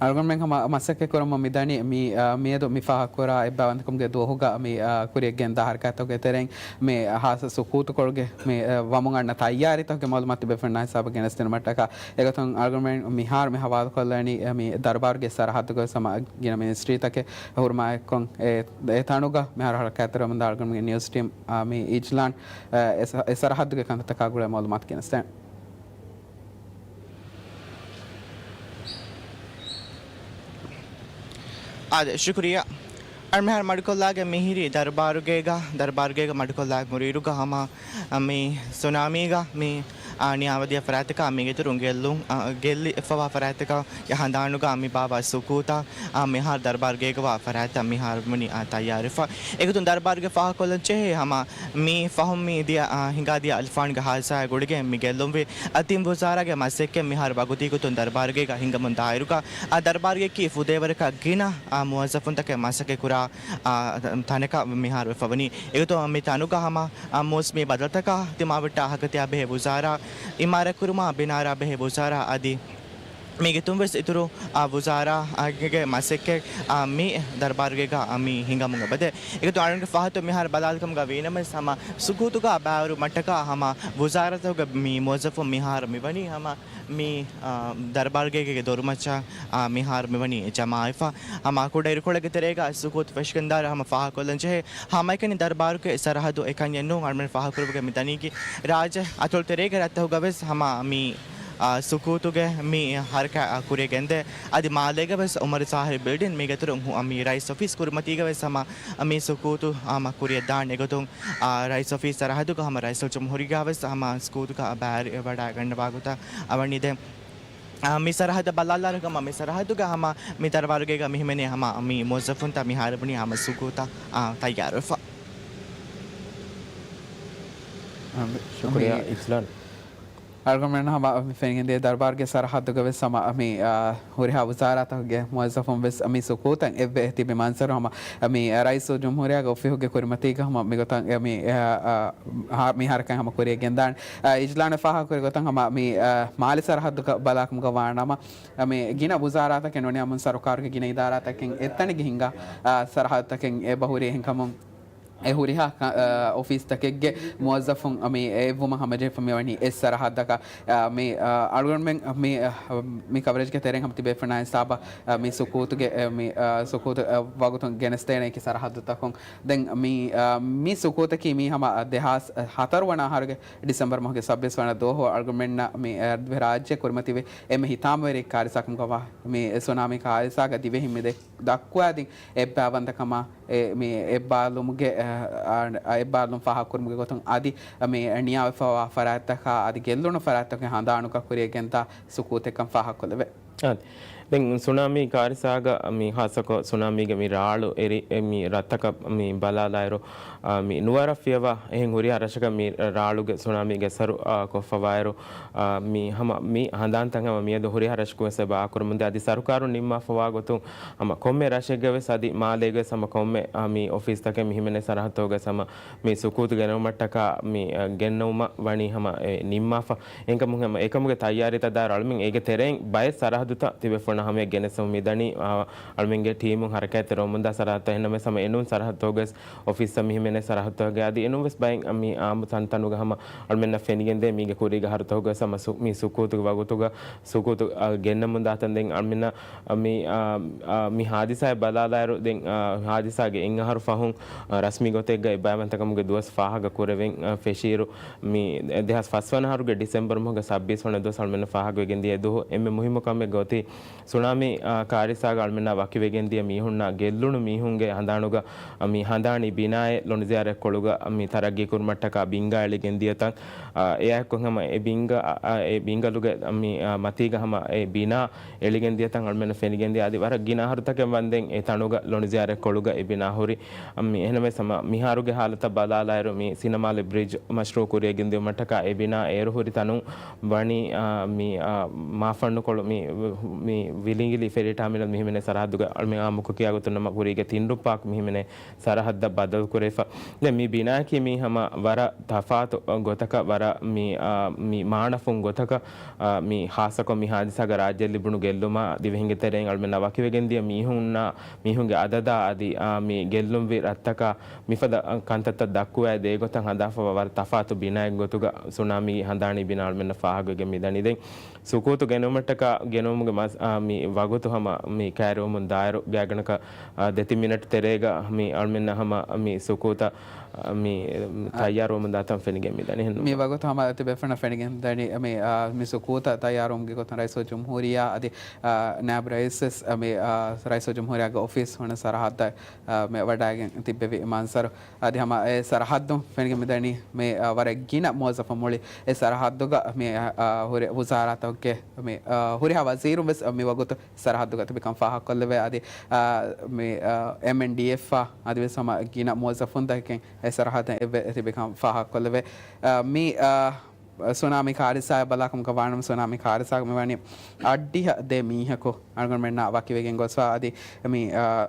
އަޅުގަނޑުމެން ހަމަ މަސައްކަތް ކުރަމުން މިދަނީ މި، އާ، މިއަދު މި ފާހަގަކުރާ އެއްބައިވަންތަކަމުގެ ދުވަހުގަ މި، އާ، ކުރިއަށް ގެންދާ ހަރަކާތްތަކުގެ ތެރެއިން މި ހާއްސަ ސުކޫތުކޮޅުގެ މި، އާ، ވަމުން އަންނަ ތައްޔާރީތަކުގެ މައުލޫމާތު ބޭފުޅުންނާ ހިސާބަށް ގެނެސްދިނުމަށްޓަކާ. އެގޮތުން އަޅުގަނޑުމެން މިހާރު މި ހަވާލުކޮށްލަނީ، އާ، މި ދަރުބާރުގެ ސަރަހައްދުގަ ހަމަ ގިނަ މިނިސްޓްރީތަކެއް ހުރުމާއެއްކޮށް އެ، އެ ތަނުގަ މިހާރު ހަރަކާތްތެރިވަމުންދާ އަޅުގަނޑުމެންގެ ނިއުސް ޓީމް، އާ، މި އިޖްލާން، އާ، އެ ސަ-، އެ ސަރަހައްދުގެ ކަންތައްތަކާ ގުޅޭ މައުލޫމާތު ގެނެސްދޭނެ. އާދެ، ޝުކުރިއްޔާ. އަޅު މިހާރު މަޑުކޮށްލާގެން މިހިރީ ދަރުބާރުގޭގަ، ދަރުބާރުގޭގަ މަޑުކޮށްލާ މުރީރުގަ ހަމަ މި ސުނާމީގަ މި ނިޔާވެދިޔަ ފަރާތަކާ މީގެ އިތުރުން ގެއްލުން، އާ، ގެއްލިފަވާ ފަރާތަކާ ހަނދާނުގަ މި ބާއްވާ ސުކޫތާ، އާ، މިހާރު ދަރުބާރުގޭގަވާ ފަރާތްތައް މިހާރު ވަނީ، އާ، ތައްޔާރުވެފަ. އެގޮތުން ދަރުބާރުގެ ފާހަގަކޮށްލަން ޖެހޭ ހަމަ މި ފަހުން މި ދިޔަ، އާ، ހިނގާދިޔަ އަލިފާންގެ ހާދިސާއާ ގުޅިގެން މި ގެއްލުންވި އަ، ތިން ވުޒާރާގެ މަސައްކަތް މިހާރު ވަގުތީގޮތުން ދަރުބާރުގޭގަ ހިނގަމުން ދާއިރުގަ، އާ، ދަރުބާރުގެއަކީ ފުދޭވަރަކަށް ގިނަ، އާ، މުވައްޒަފުންތަކެއް މަސައްކަތް ކުރާ، އާ، ތަނަކަށް މިހާރު ވެފަ ވަނީ. އެގޮތުން މި ތަނުގަ ހަމަ، އާ، މުވައްޒަފުން މި ބަދަލުތަކާ ދިމާވެއްޓާ ހަގަތިއާ ބެހޭ ވުޒާރާ، އިމާރާތްކުރުމާ ބިނާރާ ބެހޭ ވުޒާރާ އަދި މީގެ ތުންވެސް އިތުރު، އާ، ވުޒާރާގެ މަސައްކަތް، އާ، މި ދަރުބާރުގޭގަ، އާ، މި ހިނގަމުން އެބަދޭ. އެގޮތުން އަޅުގަނޑުގެ ފާހަގަތައް މިހާރު ބަލާލިކަމުގަ ވީނަމަވެސް ހަމަ ސުކޫތުގަ ބައިވެރިވުމަށްޓަކާ ހަމަ ވުޒާރާތަކުގެ މި މުވައްޒަފުން މިހާރު މިވަނީ ހަމަ މި، އާ، ދަރުބާރުގޭގެ ދޮރުމައްޗަށް، އާ، މިހާރު މިވަނީ ޖަމާވެފަ. ހަމަ ކުޑަ އިރުކޮޅެއްގެ ތެރޭގަ ސުކޫތު ފެށިގެންދާއިރު ހަމަ ފާހަގަކޮށްލަން ޖެހޭ ހަމައެކަނި ދަރުބާރުގެ ސަރަހައްދު އެކަންޏެއް ނޫން. އަޅުމެން ފާހަގަކުރެވިގެން މި ދަނީކީ ރާއްޖެ އަތޮޅު ތެރޭގެ ރަށްތަކުގަވެސް ހަމަ މި، އާ، ސުކޫތުގެ މި ހަރަކާތް، އާ، ކުރިޔަށް ގެންދޭ. އަދި މާލޭގަވެސް އުމަރު ސާހިރު ބިލްޑިން މީގެ އިތުރުން ހު-، މި ރައީސް އޮފީސް ކުރިމަތީގަވެސް ހަމަ މި ސުކޫތު، އާ، މަ ކުރިޔަށް ދާން. އެގޮތުން، އާ، ރައީސް އޮފީސް ސަރަހައްދުގަ ހަމަ ރައީސުލްޖުމްހޫރިއްޔާވެސް ހަމަ ސުކޫތުގަ ބައިވެރިވަޑައިގަންނަވާ ގޮތަށް އަވަނީ ދެން. އާ، މި ސަރަހައްދަށް ބަލާލާއިރު ހަމަ މި ސަރަހައްދުގަ ހަމަ މި ދަރުބާރުގޭގަ މި ހިމެނޭ ހަމަ މި މުވައްޒަފުންތައް މިހާރު ވަނީ ހަމަ ސުކޫތަށް، އާ، ތައްޔާރުވެފަ. އާ، ޝުކުރިއްޔާ އިޒްލާން. އަޅުގަނޑުމެން ހަމަ މި ފެނިގެންދިޔަ ދަރުބާރުގެ ސަރަހައްދުގަވެސް ހަމަ މި، އާ، ހުރިހާ ވުޒާރާތަކުގެ މުވައްޒަފުން ވެސް މި ސުކޫތަށް އެއްވެ ތިބި މަންޒަރު ހަމަ މި ރައީސުލްޖުމްހޫރިއްޔާގެ އޮފީހުގެ ކުރިމަތީގަ ހަމަ މިގޮތަށް މި، އާ، އާ، ހާ-، މި ހަރަކާތް ހަމަ ކުރިޔަށް ގެންދާނެ. އާ، އިޒްލާން ފާހަގަކުރި ގޮތަށް ހަމަ މި، އާ، މާލެ ސަރަހައްދުގަ ބަލާކަމުގަ ވާނަމަ، މި ގިނަ ވުޒާރާތަކެއް ނޫނީ ހަމަ ސަރުކާރުގެ ގިނަ އިދާރާތަކެއް އެއްތަނެއްގަ ހިނގާ، އާ، ސަރަހައްދުތަކެއް އެބަހުރި. އެހެންކަމުން އެ ހުރިހާ ކަ-، އާ، އޮފީސްތަކެއްގެ މުވައްޒަފުން މި އެއްވުމަށް ހަމަޖެހިފަ މިވަނީ އެއް ސަރަހައްދަކަށް. އާ، މި، އާ، އަޅުގަނޑުމެން މި، އާ، މި ކަވަރޭޖްގެ ތެރެއިން ހަމަ ތިބޭފުޅުންނާ ހިސާބަށް، އާ، މި ސުކޫތުގެ، އާ، މި، އާ، ސުކޫތު، އާ، ވަގުތުން ގެނެސްދޭނެ އެކި ސަރަހައްދުތަކުން. ދެން މި، އާ، މި ސުކޫތަކީ މީ ހަމަ ދެހާސް ހަތަރު ވަނަ އަހަރުގެ ޑިސެމްބަރު މަހުގެ ސައްބީސް ވަނަ ދުވަހު އަޅުގަނޑުމެންނަށް މި، އާ، ރާއްޖެ ކުރިމަތިވި އެންމެ ހިތާމަވެރި ކާރިސާކަމުގަވާ މި ސުނާމީ ކާރިސާގަ ދިވެހިން މި ދެ-، ދައްކުވާދިން އެއްބައިވަންތަކަމާ، އެ، މި އެއްބާލުމުގެ، އަ، އަ، އެއްބާލުން ފާހަގަކުރުމުގެ ގޮތުން އަދި މި ނިޔާވެފަވާ ފަރާތްތަކާ އަދި ގެއްލުނު ފަރާތްތަކުގެ ހަނދާނުގަ ކުރިޔަށް ގެންދާ ސުކޫތެއްކަން ފާހަގަކޮށްލެވޭ. އާ، ދެން ސުނާމީ ކާރިސާގަ މި ޚާއްޞަކޮށް ސުނާމީގެ މި ރާޅު އެރި، އެ، މި ރަށްތަކަށް މި ބަލާލާއިރު، އާ، މި ނުވަރަށް ފިޔަވާ އެހެން ހުރިހާ ރަށަކަށް މި ރާޅުގެ ސުނާމީގެ އަސަރު، އާ، ކޮށްފަވާއިރު، އާ، މި ހަމަ މި ހަނދާންތައް ހަމަ މިއަދު ހުރިހާ ރަށަކުވެސް އެބަ އާކުރަމުންދޭ. އަދި ސަރުކާރުން ނިންމާފަވާ ގޮތުން ހަމަ ކޮންމެ ރަށެއްގަވެސް އަދި މާލޭގަވެސް ހަމަ ކޮންމެ، އާ، މި އޮފީސްތަކެއް މި ހިމެނޭ ސަރަހައްދުގަވެސް ހަމަ މި ސުކޫތު ގެނައުމަށްޓަކާ މި، އަ، ގެންނައުމަށް ވަނީ ހަމަ އެ ނިންމާފަ. އެހެންކަމުން ހަމަ އެކަމުގެ ތައްޔާރީތައް ދާއިރު އަޅުމެން އޭގެ ތެރެއިން ބައެއް ސަރަހައްދުތައް ތިބޭފުޅުންނަށް ހަމަޔަށް ގެނެސްދެމުން މިދަނީ، އާ، އަޅުމެންގެ ޓީމުން ހަރަކާތްތެރިވަމުންދާ ސަރަހައްދުތައް. އެހެންނަމަވެސް ހަމަ އެނޫން ސަރަހައްދުގަވެސް އޮފީސްތައް މި ހިމެނޭ ސަރަހައްދުތަކުގައި އަދި އެނޫންވެސް ބައެއް މި އާއްމު ތަންތަނުގަ ހަމަ އަޅުމެންނަށް ފެނިގެންދޭ މީގެ ކުރީގެ އަހަރުތަކުގަވެސް ހަމަ ސު-، މި ސުކޫތުގެ ވަގުތުގަ ސުކޫތު، އަ، ގެންނަމުން ދާތަން. ދެން އަޅުމެންނަށް މި، އާ، އާ، މި ހާދިސާއެއް ބަލާލާއިރު، ދެން، އާ، ހާދިސާގެ އެއް އަހަރު ފަހުން، އާ، ރަސްމީ ގޮތެއްގައި ބައިވަންތަކަމުގެ ދުވަސް ފާހަގަ ކުރެވެން، އާ، ފެށިއިރު، މި ދެހާސް ފަސް ވަނަ އަހަރުގެ ޑިސެމްބަރު މަހުގެ ސައްބީސް ވަނަ ދުވަސް އަޅުމެންނަށް ފާހަގަވެގެން ދިޔަ އެ ދުވަހު އެންމެ މުހިއްމު ކަމެއްގަ އޮތީ، ސުނާމީ، އާ، ކާރިސާގަ އަޅުމެންނާ ވަކިވެގެން ދިޔަ މީހުންނާ ގެއްލުނު މީހުންގެ ހަނދާނުގަ، އަ، މި ހަނދާނީ ބިނާއެއް ލޮނުޒިޔާރަތްކޮޅުގަ މި ތަރައްގީކުރުމަށްޓަކާ ބިންގާ އެޅިގެން ދިޔަތަން، އާ، އެއާއެއްކޮށް ހަމަ އެ ބިންގާ، އަ، އަ، އެ ބިންގަލުގެ މި، އާ، މަތީގަ ހަމަ އެ ބިނާ އެޅިގެން ދިޔަތަން އަޅުމެންނަށް ފެނިގެންދިޔަ. އަދި ވަރަށް ގިނަ އަހަރުތަކެއް ވަންދެން އެ ތަނުގަ ލޮނުޒިޔާރަތްކޮޅުގަ އެ ބިނާ ހުރި. އަ، މި އެހެނަމެސް ހަމަ މިހާރުގެ ހާލަތަށް ބަލާލާއިރު މި ސިނަމާލެ ބްރިޖް މަޝްރޫއު ކުރިޔަށް ގެންދިއުމަށްޓަކާ އެ ބިނާ އޭރު ހުރި ތަނުން ވަނީ، އާ، މި، އާ، މާފަންނުކޮޅު މި، މި ވިލިނގިލި ފެރީ ޓާމިނަލް މި ހިމެނޭ ސަރަހައްދުގަ އަޅުމެން އާއްމުކޮށް ކިޔާ ގޮތުން ނަމަ ކުރީގެ ތިން ރުއް ޕާކް މި ހިމެނޭ ސަރަހައްދަށް ބަދަލު ކުރެވިފަ. ދެން މި ބިނާއަކީ މީ ހަމަ ވަރަށް ތަފާތު ގޮތަކަށް، ވަރަށް މި، އާ، މި މާނަފުން ގޮތަކަށް، އާ، މި ހާއްސަކޮށް މި ހާދިސާގަ ރާއްޖެއަށް ލިބުނު ގެއްލުމާ ދިވެހިންގެ ތެރެއިން އަޅުމެންނާ ވަކިވެގެން ދިޔަ މީހުންނާ، މީހުންގެ އަދަދާ އަދި، އާ، މި ގެއްލުންވި ރަށްތަކާ މިފަދަ، އާ، ކަންތައްތައް ދައްކުވާ ދޭ ގޮތަށް ހަނދާންފަވާ ވަރަށް ތަފާތު ބިނާއެއް ގޮތުގަ ސުނާމީ ހަނދާނީ ބިނާ އަޅުމެންނަށް ފާހަގަވެގެން މިދަނީ. ދެން ސުކޫތު ގެނުމަށްޓަކާ ގެނުމުގެ މަސް-، އާ، މި ވަގުތު ހަމަ މި ކައިރިވަމުން ދާއިރު ގާތްގަނޑަކަށް، އާ، ދެތިން މިނެޓް ތެރޭގަ މި އަޅުމެންނަށް ހަމަ މި ސުކޫތަށް، އާ، މި، މި އާ، ތައްޔާރުވަމުން ދާތަން ފެނިގެން މިދަނީ. އެހެން މި ވަގުތު ހަމަ ތިބޭފުޅުންނަށް ފެނިގެން ދަނީ މި، އާ، މި ސުކޫތަށް ތައްޔާރުވުމުގެ ގޮތުން ރައީސުލްޖުމްހޫރިއްޔާ އަދި، އާ، ނާއިބު ރައީސް ވެސް، އާ، މި، އާ، ރައީސުލްޖުމްހޫރިއްޔާގެ އޮފީސް ވަނަ ސަރަހައްދަށް، އާ، މި ވަޑައިގެން ތިއްބެވި މަންޒަރު. އަދި ހަމަ އެ ސަރަހައްދުން ފެނިގެން މިދަނީ މި، އާ، ވަރަށް ގިނަ މުވައްޒަފުން މުޅި އެ ސަރަހައްދުގަ މި، އާ، ހުރި ވުޒާރާތަކުގެ މި، އާ، ހުރިހާ ވަޒީރުން ވެސް މި ވަގުތު ސަރަހައްދުގަ ތިބިކަން ފާހަގަކޮށްލެވޭ. އަދި، އާ، މި، އާ، އެމްއެންޑީއެފްއާ އަދި ވެސް ހަމަ ގިނަ މުވައްޒަފުންތަކެއް އެ ސަރަހައްދަށް އެއްވެ ތިބިކަން ފާހަގަކޮށްލެވޭ. އާ، މި، އާ، ސުނާމީ ކާރިސާއަށް ބަލާކަމުގަ ވާނަމަ، ސުނާމީ ކާރިސާގަ މިވަނީ އަށްޑިހަ ދެ މީހަކު އަޅުގަނޑުމެންނާ ވަކިވެގެން ގޮސްފަ އަދި މި، އާ،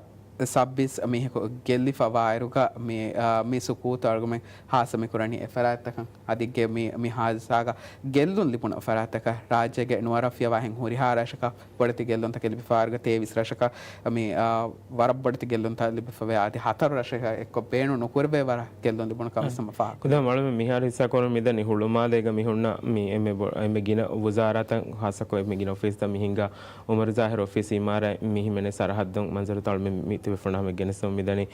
ސައްބީސް މީހަކު ގެއްލިފަ ވާއިރުގަ މި، އާ، މި ސުކޫތު އަޅުގަނޑުމެން ހާއްސަ މި ކުރަނީ އެ ފަރާތްތަކަށް. އަދި ގެ-، މި، މި ހާދިސާގަ ގެއްލުން ލިބުނު ފަރާތްތަކަށް ރާއްޖޭގެ ނުވަރަށް ފިޔަވާހެން ހުރިހާ ރަށަކަށް ބޮޑެތި ގެއްލުންތަކެއް ލިބިފަ ވާއިރުގަ ތޭވީސް ރަށަކަށް މި، އާ، ވަރަށް ބޮޑެތި ގެއްލުންތައް ލިބިފަވޭ. އަދި ހަތަރު ރަށަކަށް އެއްކޮށް ބޭނުން ނުކުރެވޭ ވަރަށް ގެއްލުން ލިބުނު ކަމަށް ހަމަ ފާހަގަ. ކުދާ އަޅުމެން މިހާރު ހިއްސާކުރަން މިދަނީ ހުޅުމާލޭގަ މި ހުންނަ މި އެންމެ ބޮ-، އެންމެ ގިނަ ވުޒާރާތައް ހާއްސަކޮށް އެންމެ ގިނަ އޮފީސްތައް މި ހިންގާ އުމަރު ޒާހިރު އޮފީސް އިމާރާތް މި ހިމެނޭ ސަރަހައްދުން މަންޒަރުތައް އަޅުމެން މި ތިބޭފުޅުންނާ ހަމަ ގެނެސްދެމުން މިދަނީ.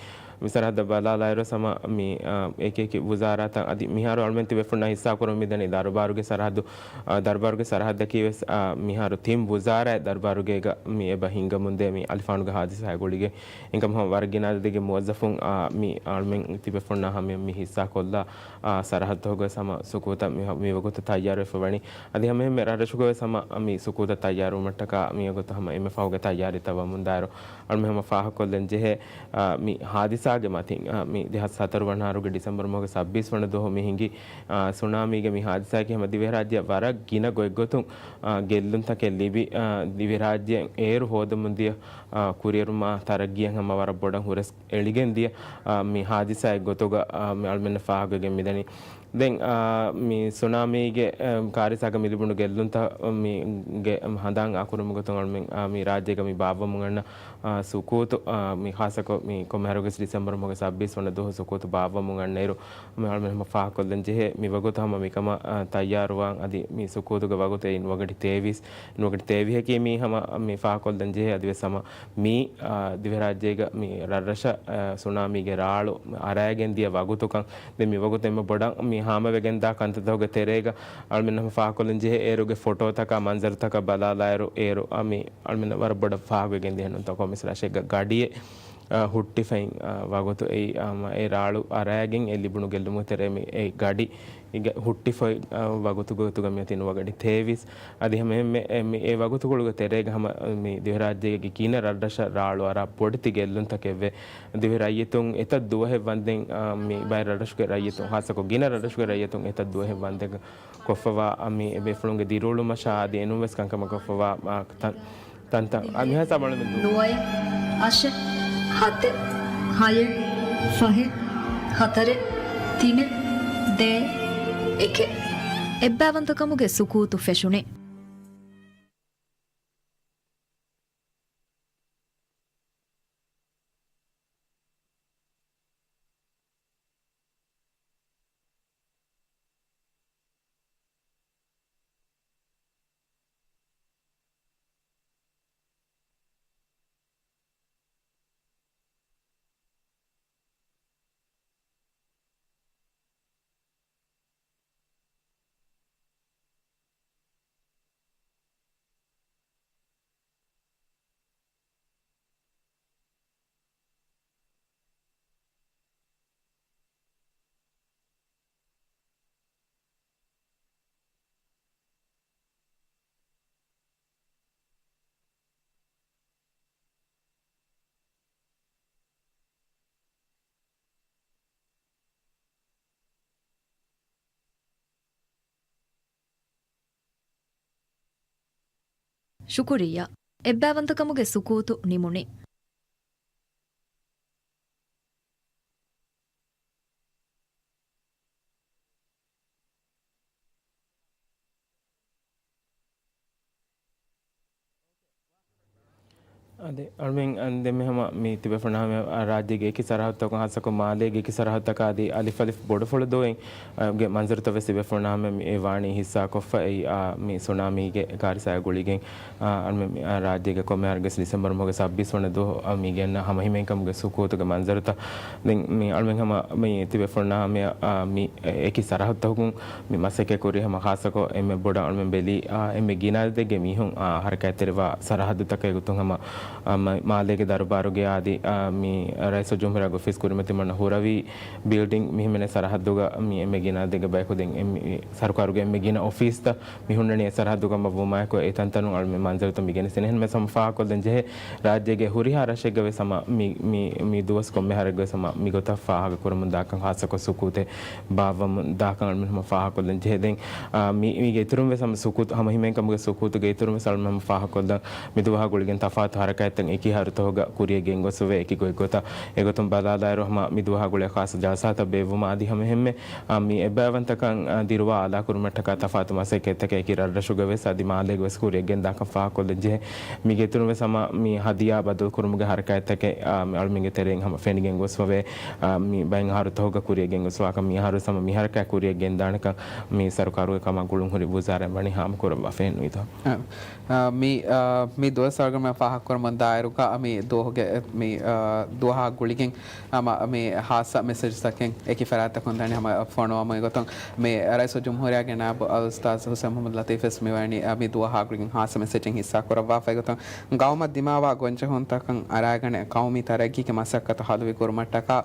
މި ސަރަހައްދަށް ބަލާލާއިރު ހަމަ މި، އާ، އެކި އެކި ވުޒާރާތައް އަދި މިހާރު އަޅުމެން ތިބޭފުޅުންނާ ހިއްސާކުރަން މިދަނީ ދަރުބާރުގެ ސަރަހައްދު، އާ، ދަރުބާރުގެ ސަރަހައްދަކީ ވެސް، އާ، މިހާރު ތިން ވުޒާރާއެއް ދަރުބާރުގޭގަ މި އެބަ ހިންގަމުންދޭ މި އަލިފާނުގެ ހާދިސާއާ ގުޅިގެން. އެންކަމުން ހަމަ ވަރަށް ގިނަ އަދަދެއްގެ މުވައްޒަފުން، އާ، މި އަޅުމެން ތިބޭފުޅުންނާ ހަމަ މި ހިއްސާކޮށްލާ، އާ، ސަރަހައްދުގަ ހަމަ ސުކޫތަށް މި، މި ވަގުތު ތައްޔާރުވެފަ ވަނީ. އަދި ހަމަ އެންމެ ރަށްރަށުގަ ވެސް ހަމަ މި ސުކޫތަށް ތައްޔާރުވުމަށްޓަކާ މި ވަގުތު ހަމަ އެންމެ ފަހުގެ ތައްޔާރީތައް ވަމުންދާއިރު އަޅުމެން ހަމަ ފާހަގަކޮށްލަން ޖެހޭ، އާ، މި ހާދިސާގެ މަތިން، އާ، މި ދެހާސް ހަތަރު ވަނަ އަހަރުގެ ޑިސެމްބަރު މަހުގެ ސައްބީސް ވަނަ ދުވަހު މި ހިނގި، އާ، ސުނާމީގެ މި ހާދިސާއަކީ ހަމަ ދިވެހިރާއްޖެއަށް ވަރަށް ގިނަ ގޮތްގޮތުން، އާ، ގެއްލުންތަކެއް ލިބި، އާ، ދިވެހިރާއްޖެ އޭރު ހޯދަމުންދިޔަ، އާ، ކުރިއެރުމާ ތަރައްގީއަށް ހަމަ ވަރަށް ބޮޑަށް ހުރަސް އެޅިގެން ދިޔަ، އާ، މި ހާދިސާއެއް ގޮތުގަ، އާ، މި އަޅުމެންނަށް ފާހަގަވެގެން މިދަނީ. ދެން، އާ، މި ސުނާމީގެ، އާ، ކާރިސާގަ މި ލިބުނު ގެއްލުންތައް، މި ގެ ހަނދާން އާކުރުމުގެ ގޮތުން އަޅުމެން، އާ، މި ރާއްޖޭގަ މި ބާއްވަމުން އަންނަ، އާ، ސުކޫތު، އާ، މި ޚާއްޞަކޮށް މި ކޮންމެ އަހަރަކުވެސް ޑިސެމްބަރު މަހުގެ ސައްބީސް ވަނަ ދުވަހު ސުކޫތު ބާއްވަމުން އަންނައިރު، މި އަޅުމެން ހަމަ ފާހަގަކޮށްލަން ޖެހޭ، މި ވަގުތު ހަމަ މިކަމަށް، އާ، ތައްޔާރުވާން އަދި މި ސުކޫތުގެ ވަގުތު އެއީ ނުވަގަޑި ތޭވީސް، ނުވަގަޑި ތޭވީހަކީ މީ ހަމަ މި ފާހަގަކޮށްލަން ޖެހޭ އަދިވެސް ހަމަ މީ، އާ، ދިވެހިރާއްޖޭގަ މި ރަށްރަށަށް، އާ، ސުނާމީގެ ރާޅު އަރައިގެން ދިޔަ ވަގުތުކަން. ދެން މި ވަގުތު އެންމެ ބޮޑަށް މި ހާމަވެގެންދާ ކަންތައްތަކުގެ ތެރޭގަ އަޅުމެން ހަމަ ފާހަގަކޮށްލަން ޖެހޭ އޭރުގެ ފޮޓޯތަކާ މަންޒަރުތަކަށް ބަލާލާއިރު އޭރު، އާ، މި އަޅުމެންނަށް ވަރަށް ބޮޑަށް ފާހަގަވެގެން ދިޔަ ނުތަ ކޮންމެސް ރަށެއްގަ ގަޑިއެއް، އާ، ހުއްޓިފައި، އާ، ވަގުތު އެއީ، އާ، އެ ރާޅު އަރައިގެން އެ ލިބުނު ގެއްލުމުގެ ތެރޭ މި އެ ގަޑި އިގެ ހުއްޓިފައި، އަ، ވަގުތު ގޮތުގަ މިއޮތީ ނުވަގަޑި ތޭވީސް. އަދި ހަމަ އެންމެ، އެ، މި، އެ ވަގުތުކޮޅުގެ ތެރޭގަ ހަމަ މި ދިވެހިރާއްޖޭގެ ގިނަ ރަށްރަށަށް ރާޅު އަރާ ބޮޑެތި ގެއްލުންތަކެއްވެ. ދިވެހި ރައްޔިތުން އެތައް ދުވަހެއް ވަންދެން، އަ، މި ބައެއް ރަށްރަށުގެ ރައްޔިތުން، ހާއްސަކޮށް ގިނަ ރަށްރަށުގެ ރައްޔިތުން އެތައް ދުވަހެއް ވަންދެން ކޮށްފަވާ، އަ، މި ބޭފުޅުންގެ ދިރިއުޅުމަށާ އަދި އެނޫންވެސް ކަންކަމަށް ކޮށްފަވާ، އަ، ތަން، ތަންތަން، އަ، މިހާ ސާބަޅުމެން ދޫ. ނުވައެއް، އަށެއް، ހަތެއް، ހަޔެއް، ފަހެއް، ހަތަރެއް، ތިނެއް، ދޭއް، އެކެއް. އެއްބައިވަންތަކަމުގެ ސުކޫތު ފެށުނެ. ޝުކުރިއްޔާ. އެއްބައިވަންތަކަމުގެ ސުކޫތު ނިމުނީ. އަދި އަޅުމެން ދެންމެ ހަމަ މި ތިބޭފުޅުންނާ ހަމަ ރާއްޖޭގެ އެކި ސަރަހައްދުތަކުން ހާއްސަކޮށް މާލޭގެ އެކި ސަރަހައްދުތަކާ އަދި އަލިފަލިފް ބޮޑުފުޅު ދުވަހުގެ މަންޒަރުތައް ވެސް ތިބޭފުޅުންނާ ހަމަ މި އެ ވާނީ ހިއްސާކޮށްފަ އެއީ، އާ، މި ސުނާމީގެ ކާރިސާއާ ގުޅިގެން، އާ، އަޅުމެން މި، އާ، ރާއްޖޭގެ ކޮންމެ އަހަރަކުވެސް ޑިސެމްބަރު މަހުގެ ސައްބީސް ވަނަ ދުވަހު، އާ، މި ގެންނަ ހަމަ ހިމޭންކަމުގެ ސުކޫތުގެ މަންޒަރުތައް. ދެން މި އަޅުމެން ހަމަ މި ތިބޭފުޅުންނާ ހަމަ، އާ، މި އެކި ސަރަހައްދުތަކުން މި މަސައްކަތް ކުރީ ހަމަ ހާއްސަކޮށް އެންމެ ބޮޑަށް އަޅުމެން ބެލީ، އާ، އެންމެ ގިނަ އަދަދެއްގެ މީހުން، އާ، ހަރަކާތްތެރިވާ ސަރަހައްދުތަކެއް ގޮތުން ހަމަ، އާ، މަ-، މާލޭގެ ދަރުބާރުގެ އާދި، އާ، މި ރައީސުލްޖުމްހޫރިއްޔާގެ އޮފީސް ކުރިމަތިވަން ހުރަވީ ބިލްޑިން މި ހިމެނޭ ސަރަހައްދުގަ މި އެންމެ ގިނަ އަދަދެއްގެ ބަޔަކު ދެން އެ މި ސަރުކާރުގެ އެންމެ ގިނަ އޮފީސްތައް މި ހުންނަނީ އެ ސަރަހައްދުގަ ވުމާއެކު އެ ތަންތަނުން އަޅުމެން މަންޒަރުތައް މި ގެނެސްދިން. އެހެންވެސް ހަމަ ފާހަގަކޮށްލަން ޖެހޭ ރާއްޖޭގެ ހުރިހާ ރަށެއްގަ ވެސް ހަމަ މި، މި، މި ދުވަސް ކޮންމެ އަހަރެއްގަ ވެސް ހަމަ މި ގޮތަށް ފާހަގަ ކުރަމުން ދާކަން ހާއްސަކޮށް ސުކޫތެއް ބާއްވަމުން ދާކަން އަޅުމެން ހަމަ ފާހަގަކޮށްލަން ޖެހޭ. ދެން، އާ، މި، މީގެ އިތުރުން ވެސް ހަމަ ސުކޫތު ހަމަ ހިމޭންކަމުގެ ސުކޫތުގެ އިތުރުން ވެސް އަޅުމެން ހަމަ ފާހަގަކޮށްލަން މި ދުވަހާ ގުޅިގެން ތަފާތު ހަރަކާތްތައް އެކި އަހަރުތަކުގަ ކުރިޔަށް ގެންގޮސްފަވޭ އެކި ގޮތްގޮތަށް. އެގޮތުން ބަލާލާއިރު ހަމަ މި ދުވަހާ ގުޅޭ ޚާއްޞަ ޖަލްސާތައް ބޭއްވުމަށް އަދި ހަމަ އެހެންމެ، އާ، މި އެއްބައިވަންތަކަން، އާ، ދިރުވާ އާލާ ކުރުމަށްޓަކާ ތަފާތު މަސައްކަތްތަކެއް އެކި ރަށްރަށުގަ ވެސް އަދި މާލޭގަ ވެސް ކުރިޔަށް ގެންދާކަން ފާހަގަކޮށްލަން ޖެހޭ. މީގެ އިތުރުން ވެސް ހަމަ މި ހަދިޔާ ބަދަލު ކުރުމުގެ ހަރަކާތްތަކެއް، އާ، މި އަޅުމެންގެ ތެރެއިން ހަމަ ފެނިގެން ގޮސްފަވޭ، އާ، މި ބައެއް އަހަރުތަކުގަ ކުރިޔަށް ގެންގޮސްފަވާކަން މި އަހަރު ވެސް ހަމަ މި ހަރަކާތް ކުރިޔަށް ގެންދާނެކަން މި ސަރުކާރުގެ ކަމާ ގުޅުން ހުރި ވުޒާރާއިން ވަނީ ހާމަކުރައްވާފަ އެހެން ނުވިތޯ؟ އަ، މި، އަ، މި ދުވަސް އަޅުގަނޑުމެން ފާހަގަކުރަމުން ދާއިރުގަ މި ދުވަހުގެ، މި، އަ، ދުވަހާ ގުޅިގެން ހަމަ މި ހާއްސަ މެސެޖްތަކެއް އެކި ފަރާތްތަކުން ދަނީ ހަމަ ފޮނުވަމުން އެގޮތުން މި ރައީސުލްޖުމްހޫރިއްޔާގެ ނާއިބު އަލްއުސްތާޛު ހުސެން މުޙައްމަދު ލަތީފް ވެސް މިވަނީ، އަ، މި ދުވަހާ ގުޅިގެން ހާއްސަ މެސެޖެއް ހިއްސާ ކުރައްވާފަ އެގޮތުން ގައުމަށް ދިމާވާ ގޮންޖެހުންތަކަށް އަރާގަނެ ގައުމީ ތަރައްގީގެ މަސައްކަތަށް ހަލުވި ކުރުމަށްޓަކާ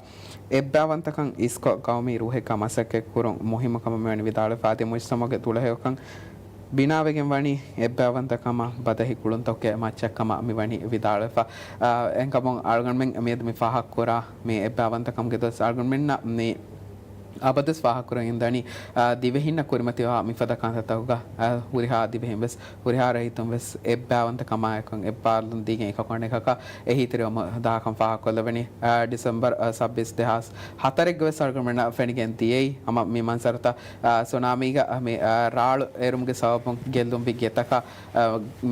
އެއްބައިވަންތަކަން އިސްކޮށް ގައުމީ ރޫހެއްގަ މަސައްކަތް ކުރުން މުހިއްމު ކަމަށް މިވަނީ ވިދާޅުވެފަ. އަދި މުޖްތަމަޢުގެ ދުޅަހެޔޮކަން ބިނާވެގެން ވަނީ އެއްބައިވަންތަކަމާ ބަދަހި ގުޅުންތަކުގެ މައްޗަށް ކަމަށް މިވަނީ ވިދާޅުވެފަ. އާ، އެހެންކަމުން އަޅުގަނޑުމެން މިއަދު މި ފާހަގަކުރާ މި އެއްބައިވަންތަކަމުގެ ދުވަސް އަޅުގަނޑުމެންނަށް މި އަބަދުވެސް ފާހަގަކުރަން އިންދަނީ، އާ، ދިވެހިންނަށް ކުރިމަތިވާ މިފަދަ ކަންތައްތަކުގަ، އާ، ހުރިހާ ދިވެހިން ވެސް ހުރިހާ ރައްޔިތުން ވެސް އެއްބައިވަންތަކަމާއެކު އެއްބާރުލުން ދީގެން އެކަކު އަނެކަކަށް އެހީތެރިވަމުން ދާކަން ފާހަގަކޮށްލެވެނީ. އާ، ޑިސެމްބަރު، އާ، ސައްބީސް ދެހާސް ހަތަރެއްގަ ވެސް އަޅުގަނޑުމެންނަށް ފެނިގެން ދިޔައީ ހަމަ މި މަންޒަރުތައް، އާ، ސުނާމީގަ، އާ، މި، އާ، ރާޅު އެރުމުގެ ސަބަބުން ގެއްލުންވި ގެތަކަށް، އާ،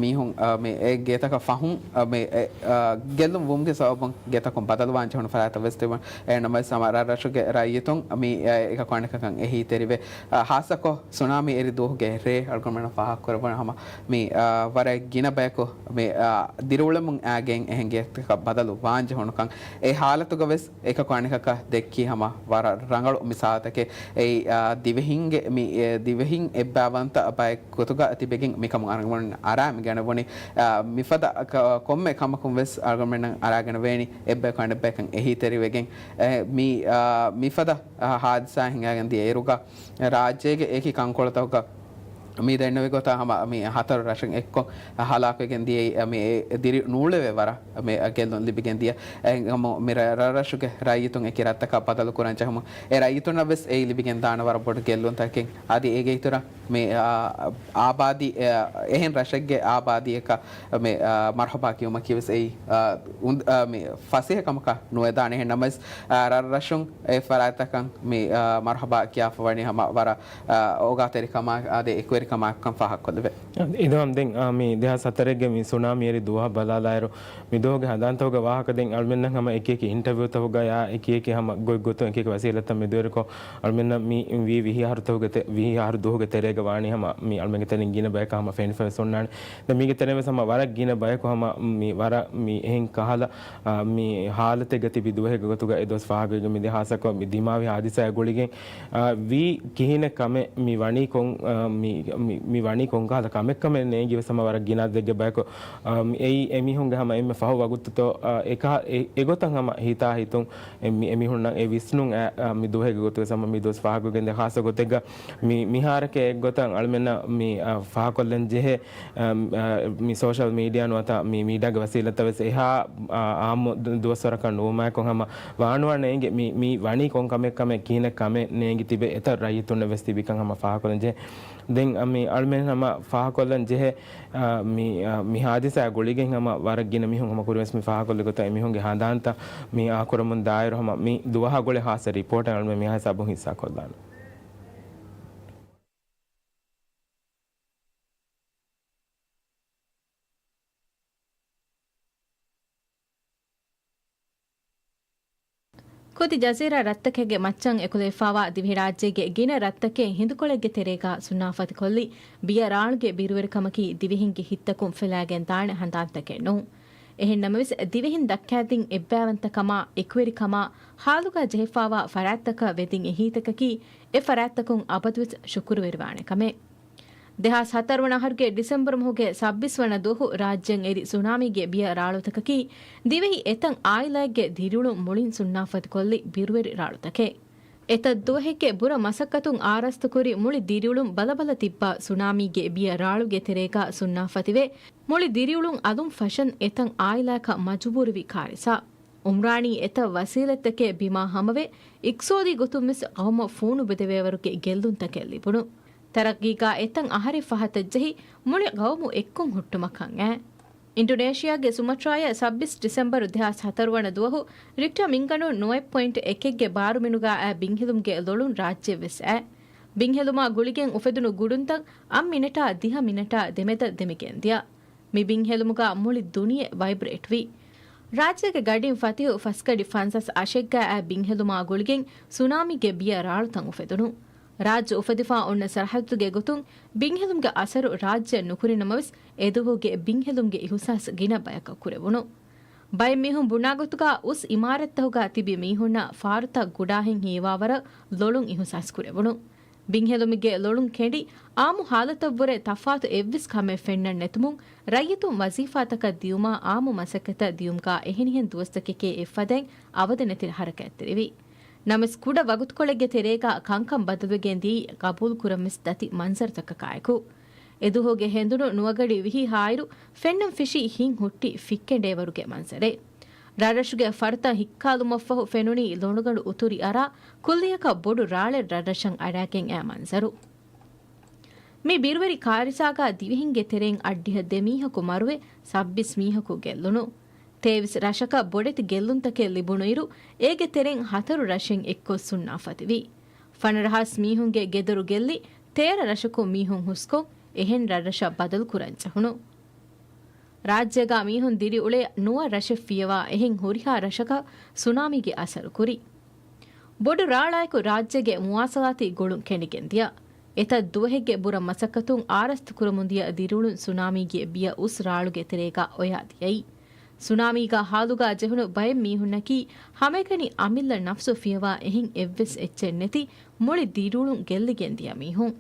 މީހުން، އާ، މި އެ ގެތަކަށް ފަހުން، އާ، މި އެ، އާ، ގެއްލުން ވުމުގެ ސަބަބުން ގެތަކުން ބަދަލުވާން ޖެހުނު ފަރާތްތައް ވެސް ތިބުން. އެހެންނަމަވެސް ހަމަ ރަށްރަށުގެ ރައްޔިތުން މި، އާ، އެކަކު އަނެކަކަށް އެހީތެރިވެ، އާ، ހާއްސަކޮށް ސުނާމީ އެރި ދުވަހުގެ ރޭ އަޅުގަނޑުމެންނަށް ފާހަގަކުރައްވަން ހަމަ މި، އާ، ވަރަށް ގިނަ ބަޔަކު މި، އާ، ދިރިއުޅެމުން އައިގެން އެހެން ގެތަކަށް ބަދަލު ވާން ޖެހުނުކަން. އެ ހާލަތުގަ ވެސް އެކަކު އަނެކަކަށް ދެއްކީ ހަމަ ވަރަށް ރަނގަޅު މިސާލުތަކެއް. އެއީ، އާ، ދިވެހިންގެ މި، އެ، ދިވެހިން އެއްބައިވަންތަ ބައެއް ގޮތުގަ ތިބެގެން މިކަމުން އަޅުގަނޑުމެން އަރާ މި ގެނެވުނީ، އާ، މިފަދަ ކ-، ކޮންމެ ކަމަކުން ވެސް އަޅުގަނޑުމެންނަށް އަރާގެނެވޭނީ އެއްބަޔަކު އަނެއްބަޔަކަށް އެހީތެރިވެގެން. އެ، މި، އާ، މިފަދަ، އާ، ހާދިސާ ހިނގާގެން ދިޔަ އިރުގަ ރާއްޖޭގެ އެކި ކަންކޮޅުތަކުގަ މި ދެންނެވި ގޮތަށް ހަމަ މި ހަތަރު ރަށެއް އެއްކޮށް ހަލާކުވެގެން ދިޔައީ، މި އެ ދިރި ނޫޅެވޭ ވަރަށް މި ގެއްލުން ލިބިގެން ދިޔަ. އެ ހަމަ މި ރަ-، ރަށްރަށުގެ ރައްޔިތުން އެކި ރަށްތަކަށް ބަދަލު ކުރަން ޖެހުމުން އެ ރައްޔިތުންނަށް ވެސް އެއީ ލިބިގެން ދާނެ ވަރަށް ބޮޑު ގެއްލުންތަކެއް. އަދި އޭގެ އިތުރަށް މި، އާ، އާބާދީ، އެ، އެހެން ރަށެއްގެ އާބާދީއަކަށް މި، އާ، މަރުހަބާ ކިޔުމަކީ ވެސް އެއީ، އާ، އުނދ-، އާ، މި ފަސޭހަ ކަމަކަށް ނުވެދާނެ. އެހެން ނަމަވެސް، އާ، ރަށްރަށުން އެ ފަރާތްތަކަށް މި، އާ، މަރުހަބާ ކިޔާފަ ވަނީ ހަމަ ވަރަށް، އާ، އޯގާތެރިކަމާ އަދި އެކުވެރިކަމާއެކުކަން ފާހަގަކޮށްލެވޭ. އިދާމް ދެން، އާ، މި ދެހާސް ހަތަރެއްގެ މި ސުނާމީ އެރި ދުވަހަށް ބަލާލާއިރު، މި ދުވަހުގެ ހަނދާންތަކުގެ ވާހަކަ ދެން އަޅުމެންނަށް ހަމަ އެކި އެކި އިންޓަވިއުތަކުގަޔާ އެކި އެކި ހަމަ ގޮތްގޮތުން އެކި އެކި ވަސީލަތްތައް މެދުވެރިކޮށް، އަޅުމެންނަށް މި ވީ ވިހި އަހަރު ދުވަހުގެ ތެ-، ވިހި އަހަރު ދުވަހުގެ ތެރޭގަ ވާނީ ހަމަ މި އަޅުމެންގެ ތެރެއިން ގިނަ ބަޔަކަށް ހަމަ ފެނިފަ ވެސް އޮންނާނެ. ދެން މީގެ ތެރޭ ވެސް ހަމަ ވަރަށް ގިނަ ބަޔަކު ހަމަ މި ވަރަށް މި އެހެން ކަހަލަ، އާ، މި ހާލަތެއްގަ ތިބި ދުވަހެއްގެ ގޮތުގަ އެ ދުވަސް ފާހަގަވެގެން މި ދި ހާއްސަކޮށް މި ދިމާވި ހާދިސާއާ ގުޅިގެން، އާ، ވީ ކިހިނެއް ކަމެއް މި ވަނީ ކޮން، އާ، މި، މި، މި ވަނީ ކޮން ކަހަލަ ކަމެއް ކަމެއް ނޭނގި ވެސް ހަމަ ވަރަށް ގިނަ އަދަދެއްގެ ބަޔަކު، އާ، މި އެއީ އެމީހުންގެ ހަމަ އެންމެ ފަހު ވަގުތުތޯ، އާ، އެކަހަ-، އެ-، އެގޮތަށް ހަމަ ހިތާ ހިތުން އެ މި-، އެމީހުންނަށް އެ ވިސްނުން އެ، އާ، މި ދުވަހެއްގެ ގޮތުގަ ހަމަ މި ދުވަސް ފާހަގަވެގެންދޭ ޚާއްޞަ ގޮތެއްގަ މި-، މިހާރަކަށް އެއްގޮތަށް އަޅުމެންނަށް މި، އާ، ފާހަގަކޮށްލަން ޖެހޭ، އާ، މި ސޯޝަލް މީޑިއާ ނުވަތަ މި މީޑިއާގެ ވަސީލަތްތައް ވެސް އެހާ، އާ، އާއްމު ދު-، ދުވަސްވަރަކަށް ނުވުމާއެކު ހަމަ ވާނުވާ ނޭނގެ މި-، މި ވަނީ ކޮން ކަމެއް ކަމެއް ކިހިނެއް ކަމެއް ނޭނގި ތިބެ އެތައް ރައްޔިތުންނަށް ވެސް ތިބިކަން ހަމަ ފާހަގަކޮށްލަން ޖެހޭ. ދެން، އަ، މި އަޅުމެން ހަމަ ފާހަގަކޮށްލަން ޖެހޭ، އަ، މި، އަ، މި ހާދިސާ ގުޅިގެން ހަމަ ވަރަށް ގިނަ މީހުން ހަމަ ކުރިންވެސް މި ފާހަގަކޮށްލި ގޮތަށް އެމީހުންގެ ހަނދާންތައް މި އާކުރަމުން ދާއިރު ހަމަ މި ދުވަހާ ގުޅޭ ހާއްސަ ރިޕޯޓެއް އަޅުމެން މިހާ ހިސާބުން ހިއްސާކޮށްލާނަން. ފޮތި ޖަޒީރާ ރަށްތަކެއްގެ މައްޗަށް އެކުލެވިފާވާ ދިވެހިރާއްޖޭގެ ގިނަ ރަށްތަކެއް ހިނދުކޮޅެއްގެ ތެރޭގާ ސުންނާފަތިކޮށްލި، ބިޔަ ރާޅުގެ ބިރުވެރިކަމަކީ ދިވެހިންގެ ހިތްތަކުން ފެލާގެން ދާނެ ހަނދާންތަކެއް ނޫން. އެހެން ނަމަވެސް، ދިވެހިން ދައްކާދިން އެއްބައިވަންތަކަމާ، އެކުވެރިކަމާ، ހާލުގާ ޖެހިފާވާ ފަރާތްތަކަށް ވެދިން އެހީތަކަކީ، އެ ފަރާތްތަކުން އަބަދުވެސް ޝުކުރުވެރިވާނެ ކަމެއް. ދެހާސް ހަތަރު ވަނަ އަހަރުގެ ޑިސެމްބަރު މަހުގެ ސައްބީސް ވަނަ ދުވަހު ރާއްޖެއަށް އެރި ސުނާމީގެ ބިޔަ ރާޅުތަކަކީ، ދިވެހި އެތައް އާއިލާއެއްގެ ދިރިއުޅުން މުޅިން ސުންނާފަތިކޮށްލި ބިރުވެރި ރާޅުތަކެއް. އެތައް ދުވަހެއްގެ ބުރަ މަސައްކަތުން އާރާސްތުކުރި މުޅި ދިރިއުޅުން ބަލަބަލަ ތިއްބާ ސުނާމީގެ ބިޔަ ރާޅުގެ ތެރޭގާ ސުންނާފަތިވެ، މުޅި ދިރިއުޅުން އަލުން ފަށަން އެތައް އާއިލާއަކަށް މަޖުބޫރުވި ކާރިސާ. އުމްރާނީ އެތައް ވަސީލަތްތަކެއް ބިމާ ހަމަވެ، އިޤްތިޞާދީ ގޮތުން ވެސް ޤައުމަށް ފޫނު ބުދެވޭވަރުގެ ގެއްލުންތަކެއް ލިބުނު. ތަރައްޤީގާ އެތައް އަހަރެއް ފަހަތަށް ޖެހި، މުޅި ޤައުމު އެއްކޮށް ހުއްޓުމަށް ކަން އައި. އިންޑޮނޭޝިއާގެ ސުމަޓްރާއަށް ސައްބީސް ޑިސެމްބަރު ދެހާސް ހަތަރު ވަނަ ދުވަހު ރިކްޓާ މިންގަނޑު ނުވައެއް ޕޮއިންޓް އެކެއްގެ ބާރުމިނުގާ އައި ބިންހެލުމުގެ ލޮޅުން ރާއްޖެ ވެސް އައި. ބިންހެލުމާ ގުޅިގެން އުފެދުނު ގުޑުންތައް އަށް މިނެޓާ ދިހަ މިނެޓާ ދެމެދަށް ދެމިގެން ދިޔަ. މި ބިންހެލުމުގާ މުޅި ދުނިޔެ ވައިބްރޭޓްވި. ރާއްޖޭގެ ގަޑިން ފަތިހު ފަސްގަޑި ފަންސާސް އަށެއްގަ އައި ބިންހެލުމާ ގުޅިގެން ސުނާމީގެ ބިޔަ ރާޅުތައް އުފެދުނު. ރާއްޖެ އުފެދިފާ އޮންނަ ސަރަހައްދުގެ ގޮތުން ބިންހެލުމުގެ އަސަރު ރާއްޖެއަށް ނުކުރި ނަމަވެސް، އެދުވަހުގެ ބިންހެލުމުގެ އިހުސާސް ގިނަ ބަޔަކަށް ކުރެވުނު. ބައެއް މީހުން ބުނާ ގޮތުގަ އުސް އިމާރަތްތަހުގަ ތިބި މީހުންނަށް ފާރުތައް ގުޑާހެން ހީވާވަރަށް ލޮޅުން އިހުސާސް ކުރެވުނު. ބިންހެލުމުގެ ލޮޅުން ކެނޑި، އާއްމު ހާލަތަށްވުރެ ތަފާތު އެއްވެސް ކަމެއް ފެންނަން ނެތުމުން، ރައްޔިތުން ވަޒީފާތަކަށް ދިޔުމާ، އާއްމު މަސައްކަތަށް ދިޔުމުގަ އެހެނިހެން ދުވަސްތަކެކޭ އެއްފަދައިން އަވަދިނެތި ހަރަކާތްތެރިވި. ނަމަވެސް، ކުޑަ ވަގުތުކޮޅެއްގެ ތެރޭގަ ކަންކަން ބަދަލުވެގެން ދިޔައީ ގަބޫލު ކުރަންވެސް ދަތި މަންޒަރުތަކަކާއެކު. އެދުވަހުގެ ހެނދުނު ނުވަގަޑި ވިހި ހާއިރު ފެންނަން ފެށީ ހިތް ހުއްޓި ފިއްކެނޑޭވަރުގެ މަންޒަރެއް. ރަށްރަށުގެ ފަރުތައް ހިއްކާލުމަށްފަހު ފެނުނީ ލޮނުގަނޑު އުތުރި އަރާ ކުއްލިއަކަށް ބޮޑު ރާޅެއް ރަށްރަށަށް އަރާގެން އައި މަންޒަރު. މި ބިރުވެރި ކާރިސާގަ ދިވެހިންގެ ތެރެއިން އަށްޑިހަ ދެ މީހަކު މަރުވެ، ސައްބީސް މީހަކު ގެއްލުނު. ތޭވީސް ރަށަކަށް ބޮޑެތި ގެއްލުންތަކެއް ލިބުނުއިރު، އޭގެ ތެރެއިން ހަތަރު ރަށެއް އެއްކޮށް ސުންނާފަތިވި. ފަނަރަހާސް މީހުންގެ ގެދޮރު ގެއްލި، ތޭރަ ރަށަކު މީހުން ހުސްކޮށް، އެހެން ރަށްރަށަށް ބަދަލުކުރަން ޖެހުނު. ރާއްޖޭގަ މީހުން ދިރިއުޅޭ ނުވަ ރަށެއް ފިޔަވާ އެހެން ހުރިހާ ރަށަކަށް ސުނާމީގެ އަސަރު ކުރި. ބޮޑު ރާޅާއެކު ރާއްޖޭގެ މުވާސަލާތީ ގުޅުން ކެނޑިގެން ދިޔަ. އެތައް ދުވަހެއްގެ ބުރަ މަސައްކަތުން އާރާސްތުކުރަމުން ދިޔަ ދިރިއުޅުން ސުނާމީގެ ބިޔަ އުސް ރާޅުގެ ތެރޭގަ އޮޔާ ދިޔައީ. ސުނާމީގަ ހާލުގަ ޖެހުނު ބައެއް މީހުންނަކީ ހަމައެކަނި އަމިއްލަ ނަފްސު ފިޔަވާ އެހެން އެއްވެސް އެއްޗެއް ނެތި މުޅި ދިރިއުޅުން ގެއްލިގެން ދިޔަ މީހުން.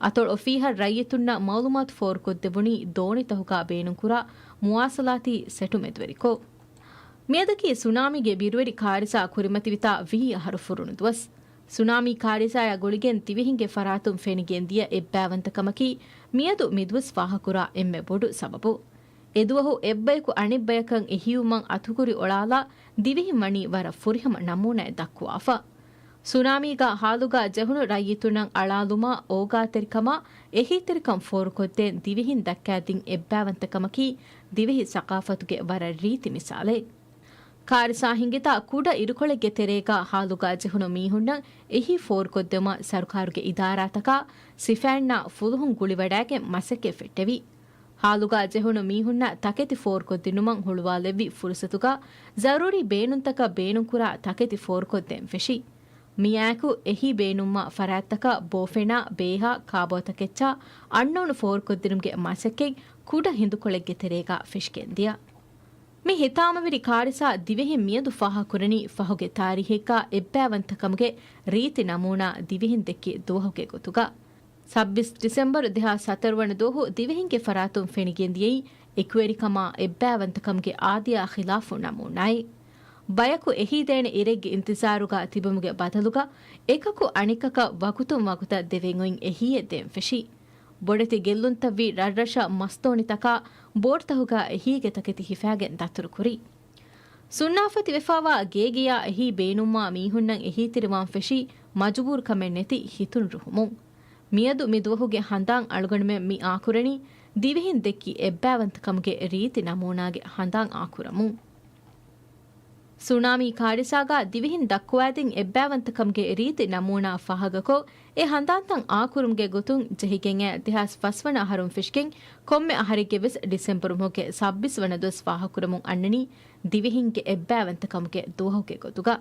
އަތޮޅު އޮފީހަށް ރައްޔިތުންނަށް މައުލޫމާތު ފޯރުކޮށްދެވުނީ ދޯނިތަހުގަ ބޭނުންކުރާ މުވާސަލާތީ ސެޓު މެދުވެރިކޮށް. މިއަދަކީ ސުނާމީގެ ބިރުވެރި ކާރިސާ ކުރިމަތިވިތާ ވިހި އަހަރު ފުރުނު ދުވަސް. ސުނާމީ ކާރިސާއާ ގުޅިގެން ދިވެހިންގެ ފަރާތުން ފެނިގެން ދިޔަ އެއްބައިވަންތަކަމަކީ މިއަދު މިދުވަސް ފާހަކުރާ އެންމެ ބޮޑު ސަބަބު. އެދުވަހު އެއްބަޔަކު އަނެއްބަޔަކަށް އެހީވުމަށް އަތުކުރި އޮޅާލާ ދިވެހިން ވަނީ ވަރަށް ފުރިހަމަ ނަމޫނައެއް ދައްކުވާފަ. ސުނާމީގަ ހާލުގަ ޖެހުނު ރައްޔިތުންނަށް އަޅާލުމާ، އޯގާތެރިކަމާ، އެހީތެރިކަން ފޯރުކޮށްދޭން ދިވެހިން ދައްކާދިން އެއްބައިވަންތަކަމަކީ ދިވެހި ސަޤާފަތުގެ ވަރަށް ރީތި މިސާލެއް. ކާރިސާ ހިނގިތާ ކުޑަ އިރުކޮޅެއްގެ ތެރޭގަ ހާލުގަ ޖެހުނު މީހުންނަށް އެހީ ފޯރުކޮށްދެވުމަށް ސަރުކާރުގެ އިދާރާތަކާ ސިފައިންނާ ފުލުހުން ގުޅިވަޑައިގެން މަސައްކަތް ފެއްޓެވި. ހާލުގަ ޖެހުނު މީހުންނަށް ތަކެތި ފޯރުކޮށްދިނުމަށް ހުޅުވާލެއްވި ފުރުސަތުގަ ޒަރޫރީ ބޭނުންތަކަށް ބޭނުންކުރާ ތަކެތި ފޯރުކޮށްދޭން ފެށި. މިއާއެކު އެހީ ބޭނުންވާ ފަރާތްތަކަށް ބޯފެނާ، ބޭހާ، ކާބޯތަކެއްޗާ އަންނައުނު ފޯރުކޮށްދިނުމުގެ މަސައްކަތް ކުޑަ ހިނދުކޮޅެއްގެ ތެރޭގަ ފެށިގެންދިޔަ. މި ހިތާމަވެރި ކާރިސާ ދިވެހިން މިއަދު ފާހަގަކުރަނީ ފަހުގެ ތާރީހެއްގަ އެއްބައިވަންތަކަމުގެ ރީތި ނަމޫނާ ދިވެހިން ދެއްކި ދުވަހުގެ ގޮތުގަ. ސައްބީސް ޑިސެމްބަރު ދެހާސް ހަތަރު ވަނަ ދުވަހު ދިވެހިންގެ ފަރާތުން ފެނިގެންދިޔައީ އެކުވެރިކަމާ އެއްބައިވަންތަކަމުގެ އާދަޔާ ޚިލާފު ނަމޫނާއެއް. ބަޔަކު އެހީ ދޭނެ އިރެއްގެ އިންތިޒާރުގަ ތިބުމުގެ ބަދަލުގަ އެކަކު އަނެކަކަށް ވަގުތުން ވަގުތަށް ދެވެން އޮތް އެހީއެއް ދޭން ފެށި. ބޮޑެތި ގެއްލުންތައްވީ ރަށްރަށަށް މަސްދޯނިތަކާ ބޯޓްތަހުގަ އެހީގެ ތަކެތި ހިފާގެން ދަތުރުކުރި. ސުންނާފަތިވެފާވާ ގޭގެޔާ އެހީ ބޭނުންވާ މީހުންނަށް އެހީތެރިވާން ފެށީ މަޖުބޫރުކަމެއް ނެތި ހިތުން ރުހުމުން. މިއަދު މި ދުވަހުގެ ހަނދާން އަޅުގަނޑުމެން މި އާކުރަނީ ދިވެހިން ދެއްކި އެއްބައިވަންތަކަމުގެ ރީތި ނަމޫނާގެ ހަނދާން އާކުރަމުން. ސުނާމީ ކާރިސާގަ ދިވެހިން ދައްކުވާދިން އެއްބައިވަންތަކަމުގެ ރީތި ނަމޫނާ ފާހަގަކޮށް، އެ ހަނދާންތައް އާކުރުމުގެ ގޮތުން ޖެހިގެން އައި ދެހާސް ފަސް ވަނަ އަހަރުން ފެށިގެން ކޮންމެ އަހަރެއްގެ ވެސް ޑިސެމްބަރު މަހުގެ ސައްބީސް ވަނަ ދުވަސް ފާހަގަކުރަމުން އަންނަނީ ދިވެހިންގެ އެއްބައިވަންތަކަމުގެ ދުވަހުގެ ގޮތުގަ.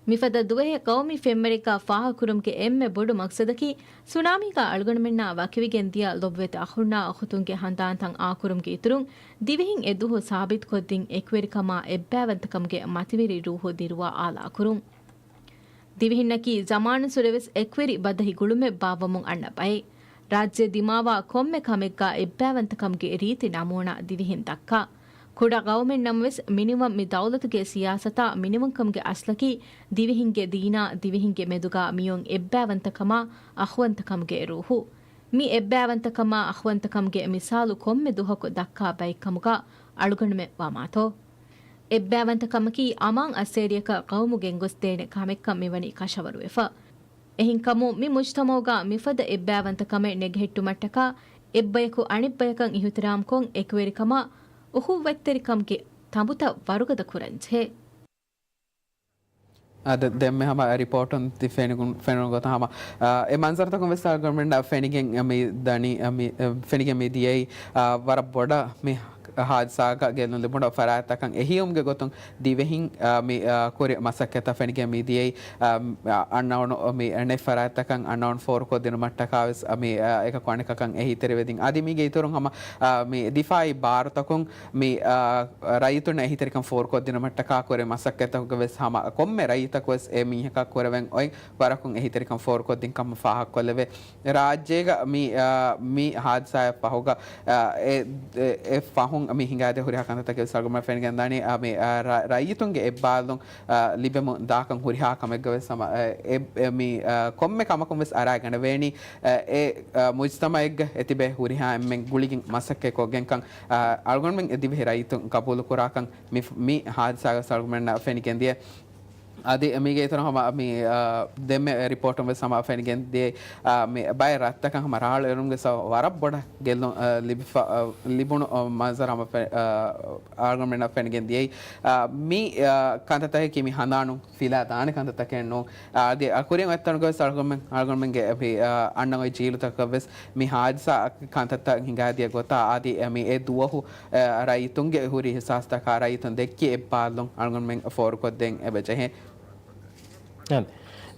މިފަދަ ދުވަހެއް ޤައުމީ ފެންވަރެއްގަ ފާހަގަކުރުމުގެ އެންމެ ބޮޑު މަޤްޞަދަކީ، ސުނާމީގަ އަޅުގަނޑުމެންނާ ވަކިވެގެން ދިޔަ ލޮބުވެތި އަޚުންނާ އުޚުތުންގެ ހަނދާންތައް އާކުރުމުގެ އިތުރުން، ދިވެހިން އެ ދުވަހު ސާބިތުކޮށްދިން އެކުވެރިކަމާ އެއްބައިވަންތަކަމުގެ މަތިވެރި ރޫޙު ދިރުވާ އާލާކުރުން. ދިވެހިންނަކީ ޒަމާނުއްސުރެވެސް އެކުވެރި ބަދަހި ގުޅުމެއް ބާއްވަމުން އަންނަ ބައެއް. ރާއްޖެ ދިމާވާ ކޮންމެ ކަމެއްގަ އެއްބައިވަންތަކަމުގެ ރީތި ނަމޫނާ ދިވެހިން ދައްކާ. ކުޑަ ޤައުމެއް ނަމަވެސް، މިނިވަން މި ދައުލަތުގެ ސިޔާސަތާ މިނިވަންކަމުގެ އަސްލަކީ، ދިވެހިންގެ ދީނާ ދިވެހިންގެ މެދުގަ މިއޮން އެއްބައިވަންތަކަމާ އަޚުވަންތަކަމުގެ ރޫޙު. މި އެއްބައިވަންތަކަމާ އަޚުވަންތަކަމުގެ މިސާލު ކޮންމެ ދުވަހަކު ދައްކާ ބައެއްކަމުގަ އަޅުގަނޑުމެން ވަމާތޯ؟ އެއްބައިވަންތަކަމަކީ އަމާން އައްސޭރިއަކަށް ޤައުމު ގެންގޮސްދޭނެ ކަމެއްކަން މިވަނީ ކަށަވަރުވެފަ. އެހެންކަމުން، މި މުޖްތަމަޢުގަ މިފަދަ އެއްބައިވަންތަކަމެއް ނެގެހެއްޓުމަށްޓަކާ، އެއްބަޔަކު އަނެއްބަޔަކަށް އިޙުތިރާމްކޮށް، އެކުވެރިކަމާ އުޚުއްވަތްތެރިކަމުގެ ތަނބުތައް ވަރުގަދަ ކުރަންޖެހޭ. އަދި ދެންމެ ހަމަ ރިޕޯޓުން ތި ފެނިގުން، ފެނުނު ގޮތަށް ހަމަ، އާ، އެ މަންޒަރުތަކުން ވެސް އަޅުގަނޑުމެންނަށް ފެނިގެން މި ދަނީ، އާ، މި، އާ، ފެނިގެން މި ދިޔައީ، އާ، ވަރަށް ބޮޑަށް މި ހާދިސާގަ ގެއްލުން ލިބުނު ފަރާތްތަކަށް އެހީވުމުގެ ގޮތުން ދިވެހިން، އާ، މި، އާ، ކުރި މަސައްކަތަށް ފެނިގެން މި ދިޔައީ، އާ، އަންނައުނު މި އެނެއް ފަރާތްތަކަށް އަންނައުނު ފޯރުކޮށްދިނުމަށްޓަކާ ވެސް، އާ، މި، އާ، އެކަކު އަނެކަކަށް އެހީތެރިވެދިން. އަދި މީގެ އިތުރުން ހަމަ، އާ، މި ދިފާއީ ބާރުތަކުން މި، އާ، ރައްޔިތުންނަށް އެހީތެރިކަން ފޯރުކޮށްދިނުމަށްޓަކާ ކުރި މަސައްކަތަކުގަ ވެސް ހަމަ ކޮންމެ ރައްޔިތަކު ވެސް އެ މީހަކާ ކުރެވެން އޮތް ވަރަކުން އެހީތެރިކަން ފޯރުކޮށްދިން ކަމަށް ފާހަގަކޮށްލެވޭ. ރާއްޖޭގަ މި، އާ، މި ހާދިސާއަށް ފަހުގަ، އާ، އެ، އެ، އެ ފަހުން މި ހިނގާދިޔަ ހުރިހާ ކަންތައްތަކެއް ވެސް އަޅުގަނޑުމެން ފެނިގެންދާނީ، އާ، މި، އާ، ރަ-، ރައްޔިތުންގެ އެއްބާލުން، އާ، ލިބެމުން ދާކަން ހުރިހާ ކަމެއްގަ ވެސް ހަމަ، އާ، އެ، އެ، މި، އާ، ކޮންމެ ކަމަކުން ވެސް އަރާގަނެވޭނީ، އާ، އެ، އާ، މުޖްތަމަޢެއްގަ އެތިބެ ހުރިހާ އެންމެން ގުޅިގެން މަސައްކަތް ކޮށްގެންކަން، އާ، އަޅުގަނޑުމެން އެ ދިވެހި ރައްޔިތުން ގަބޫލު ކުރާކަން މި، މި ހާދިސާގަ ވެސް އަޅުގަނޑުމެންނަށް ފެނިގެންދިޔަ. އަދި މީގެ އިތުރު ހަމަ މި، އާ، ދެންމެ ރިޕޯޓުން ވެސް ހަމަ ފެނިގެން ދިޔައީ، އާ، މި ބައެއް ރަށްތަކަށް ހަމަ ރާޅު އެރުމުގެ ސަބަބުން ވަރަށް ބޮޑަށް ގެއްލުން، އާ، ލިބިފަ-، އާ، ލިބުނު، އާ، މަންޒަރު ހަމަ ފެ-، އާ، އަޅުގަނޑުމެންނަށް ފެނިގެން ދިޔައީ. އާ، މި، އާ، ކަންތައްތަކަކީ މި ހަނދާނުން ފިލާ ދާނެ ކަންތައްތަކެއް ނޫން. އާ، އަދި އަ، ކުރިން އޮތްތަނުގަ ވެސް އަޅުގަނޑުމެން، އަޅުގަނޑުމެންގެ މި، އާ، އަންނަ އޮތް ޖީލުތަކަށް ވެސް މި ހާދިސާ ކަންތައްތައް ހިނގާދިޔަ ގޮތާ އަދި މި އެ ދުވަހު އަ، ރައްޔިތުންގެ ހުރި އިޙްސާސްތަކާ ރައްޔިތުން ދެއްކި އެއްބާލުން އަޅުގަނޑުމެން ފޯރުކޮށްދޭން އެބަޖެހޭ. އާނ.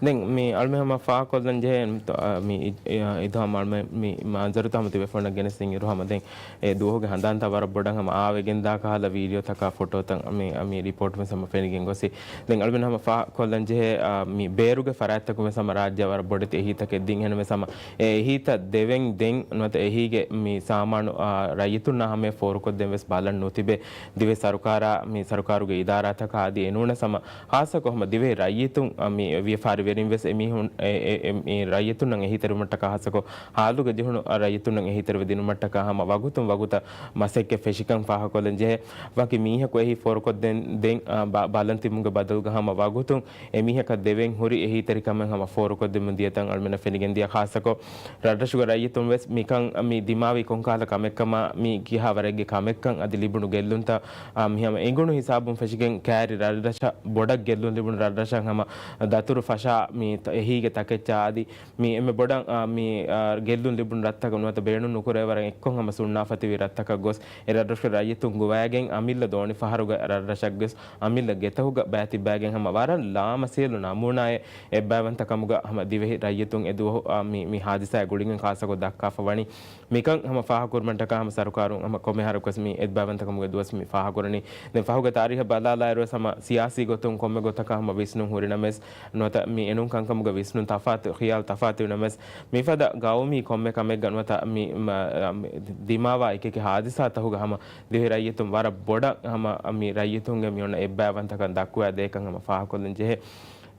ދެން މި އަޅުމެން ހަމަ ފާހަގަކޮށްލަން ޖެހޭ، މި ތޮ-، އަ، މި އި-، އި-، އިދުހާމް އަޅުމެން މި މަންޒަރުތައް ހަމަ ތިބޭފުޅުންނަށް ގެނެސްދިން އިރު ހަމަ ދެން އެ ދުވަހުގެ ހަނދާންތައް ވަރަށް ބޮޑަށް ހަމަ އާވެގެންދާ ކަހަލަ ވީޑިއޯތަކާ ފޮޓޯތައް މި، މި ރިޕޯޓު ވެސް ހަމަ ފެނިގެން ގޮސް. ދެން އަޅުމެން ހަމަ ފާހަގަކޮށްލަން ޖެހޭ، އަ، މި ބޭރުގެ ފަރާތްތަކުން ވެސް ހަމަ ރާއްޖެއަށް ވަރަށް ބޮޑެތި އެހީތަކެއް ދިން. އެހެންވެސް ހަމަ އެ އެހީތައް ދެވެން ދެން ނުވަތަ އެހީގެ މި ސާމާނު، އާ، ރައްޔިތުންނާ ހަމަޔަށް ފޯރުކޮށްދޭން ވެސް ބަލަން ނުތިބޭ. ދިވެހި ސަރުކާރާ، މި ސަރުކާރުގެ އިދާރާތަކާ އަދި އެނޫނަސް ހަމަ ޚާއްޞަކޮށް ހަމަ ދިވެހި ރައްޔިތުން، އަ، މި ވިޔަފާރިވެރިން ވެސް އެމީހުން، އެ، އެ، އެ، މި ރައްޔިތުންނަށް އެހީތެރިވުމަށްޓަކާ ޚާއްޞަކޮށް ހާލުގަ ޖެހުނު ރައްޔިތުންނަށް އެހީތެރިވެ ދިނުމަށްޓަކާ ހަމަ ވަގުތުން ވަގުތަށް މަސައްކަތް ފެށިކަން ފާހަގަކޮށްލަން ޖެހޭ. ވަކި މީހަކު އެހީ ފޯރުކޮށްދޭން ދެން، އާ، ބަ-، ބަލަން ތިބުމުގެ ބަދަލުގަ ހަމަ ވަގުތުން އެމީހަކަށް ދެވެން ހުރި އެހީތެރިކަމެއް ހަމަ ފޯރުކޮށްދެމުން ދިޔަތަން އަޅުމެންނަށް ފެނިގެން ދިޔަ. ޚާއްޞަކޮށް، ރަށްރަށުގެ ރައްޔިތުން ވެސް މިކަން މި ދިމާވީ ކޮންކަހަލަ ކަމެއްކަމާ، މި ކިހާ ވަރެއްގެ ކަމެއްކަން އަދި ލިބުނު ގެއްލުންތައް، އާ، މި ހަމަ އެނގުނު ހިސާބުން ފެށިގެން ކައިރި ރަށްރަށަށް ބޮޑަށް ގެއްލުން ލިބުނު ރަށްރަށަށް ހަމަ ދަތުރު ފަށާ މި ތަ-، އެހީގެ ތަކެއްޗާ އަދި މި އެންމެ ބޮޑަށް، އާ، މި، އާ، ގެއްލުން ލިބުނު ރަށްތަކަށް ނުވަތަ ބޭނުން ނުކުރޭ ވަރަށް އެއްކޮށް ހަމަ ސުންނާފަ ތިބި ރަށްތަކަށް ގޮސް، އެ ރަށްރަށުގެ ރައްޔިތުން ގޮވައިގެން އަމިއްލަ ދޯނިފަހަރުގެ ރަށްރަށަށް ގޮސް، އަމިއްލަ ގެތަކުގަ ބައިތިއްބައިގެން ހަމަ ވަރަށް ލާމަސީލު ނަމޫނާއެއް އެއްބައިވަންތަކަމުގަ ހަމަ ދިވެހި ރައްޔިތުން އެ ދުވަހު، އާ، މި، މި ހާދިސާއާ ގުޅިގެން ޚާއްޞަކޮށް ދައްކާފަ ވަނީ. މިކަން ހަމަ ފާހަގަކުރުމަށްޓަކާ ހަމަ ސަރުކާރުން ހަމަ ކޮންމެ އަހަރަކުވެސް މި އެއްބައިވަންތަކަމުގެ ދުވަސް މި ފާހަގަކުރަނީ. ދެން ފަހުގެ ތާރީހަށް ބަލާލާއިރުވެސް ހަމަ ސިޔާސީ ގޮތުން ކޮންމެ ގޮތަކަށް ހަމަ ވިސްނުން ހުރިނަމަވެސް، ނުވަތަ މި އެނޫން ކަންކަމުގެ ވިސްނުން ތަފާތު، ޚިޔާލު ތަފާތުވިނަމަވެސް، މިފަދަ ގައުމީ ކޮންމެ ކަމެއްގަ ނުވަތަ މި، މަ-، މި ދިމާވާ އެކިއެކި ހާދިސާތަކުގަ ހަމަ ދިވެހި ރައްޔިތުން ވަރަށް ބޮޑަށް ހަމަ މި ރައްޔިތުންގެ މި އޮންނަ އެއްބައިވަންތަކަން ދައްކުވާ ދޭކަން ހަމަ ފާހަގަކޮށްލަން ޖެހޭ.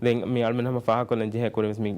ދެން މި އަޅުމެން ހަމަ ފާހަގަކޮށްލަން ޖެހޭ ކުރިންވެސް މި،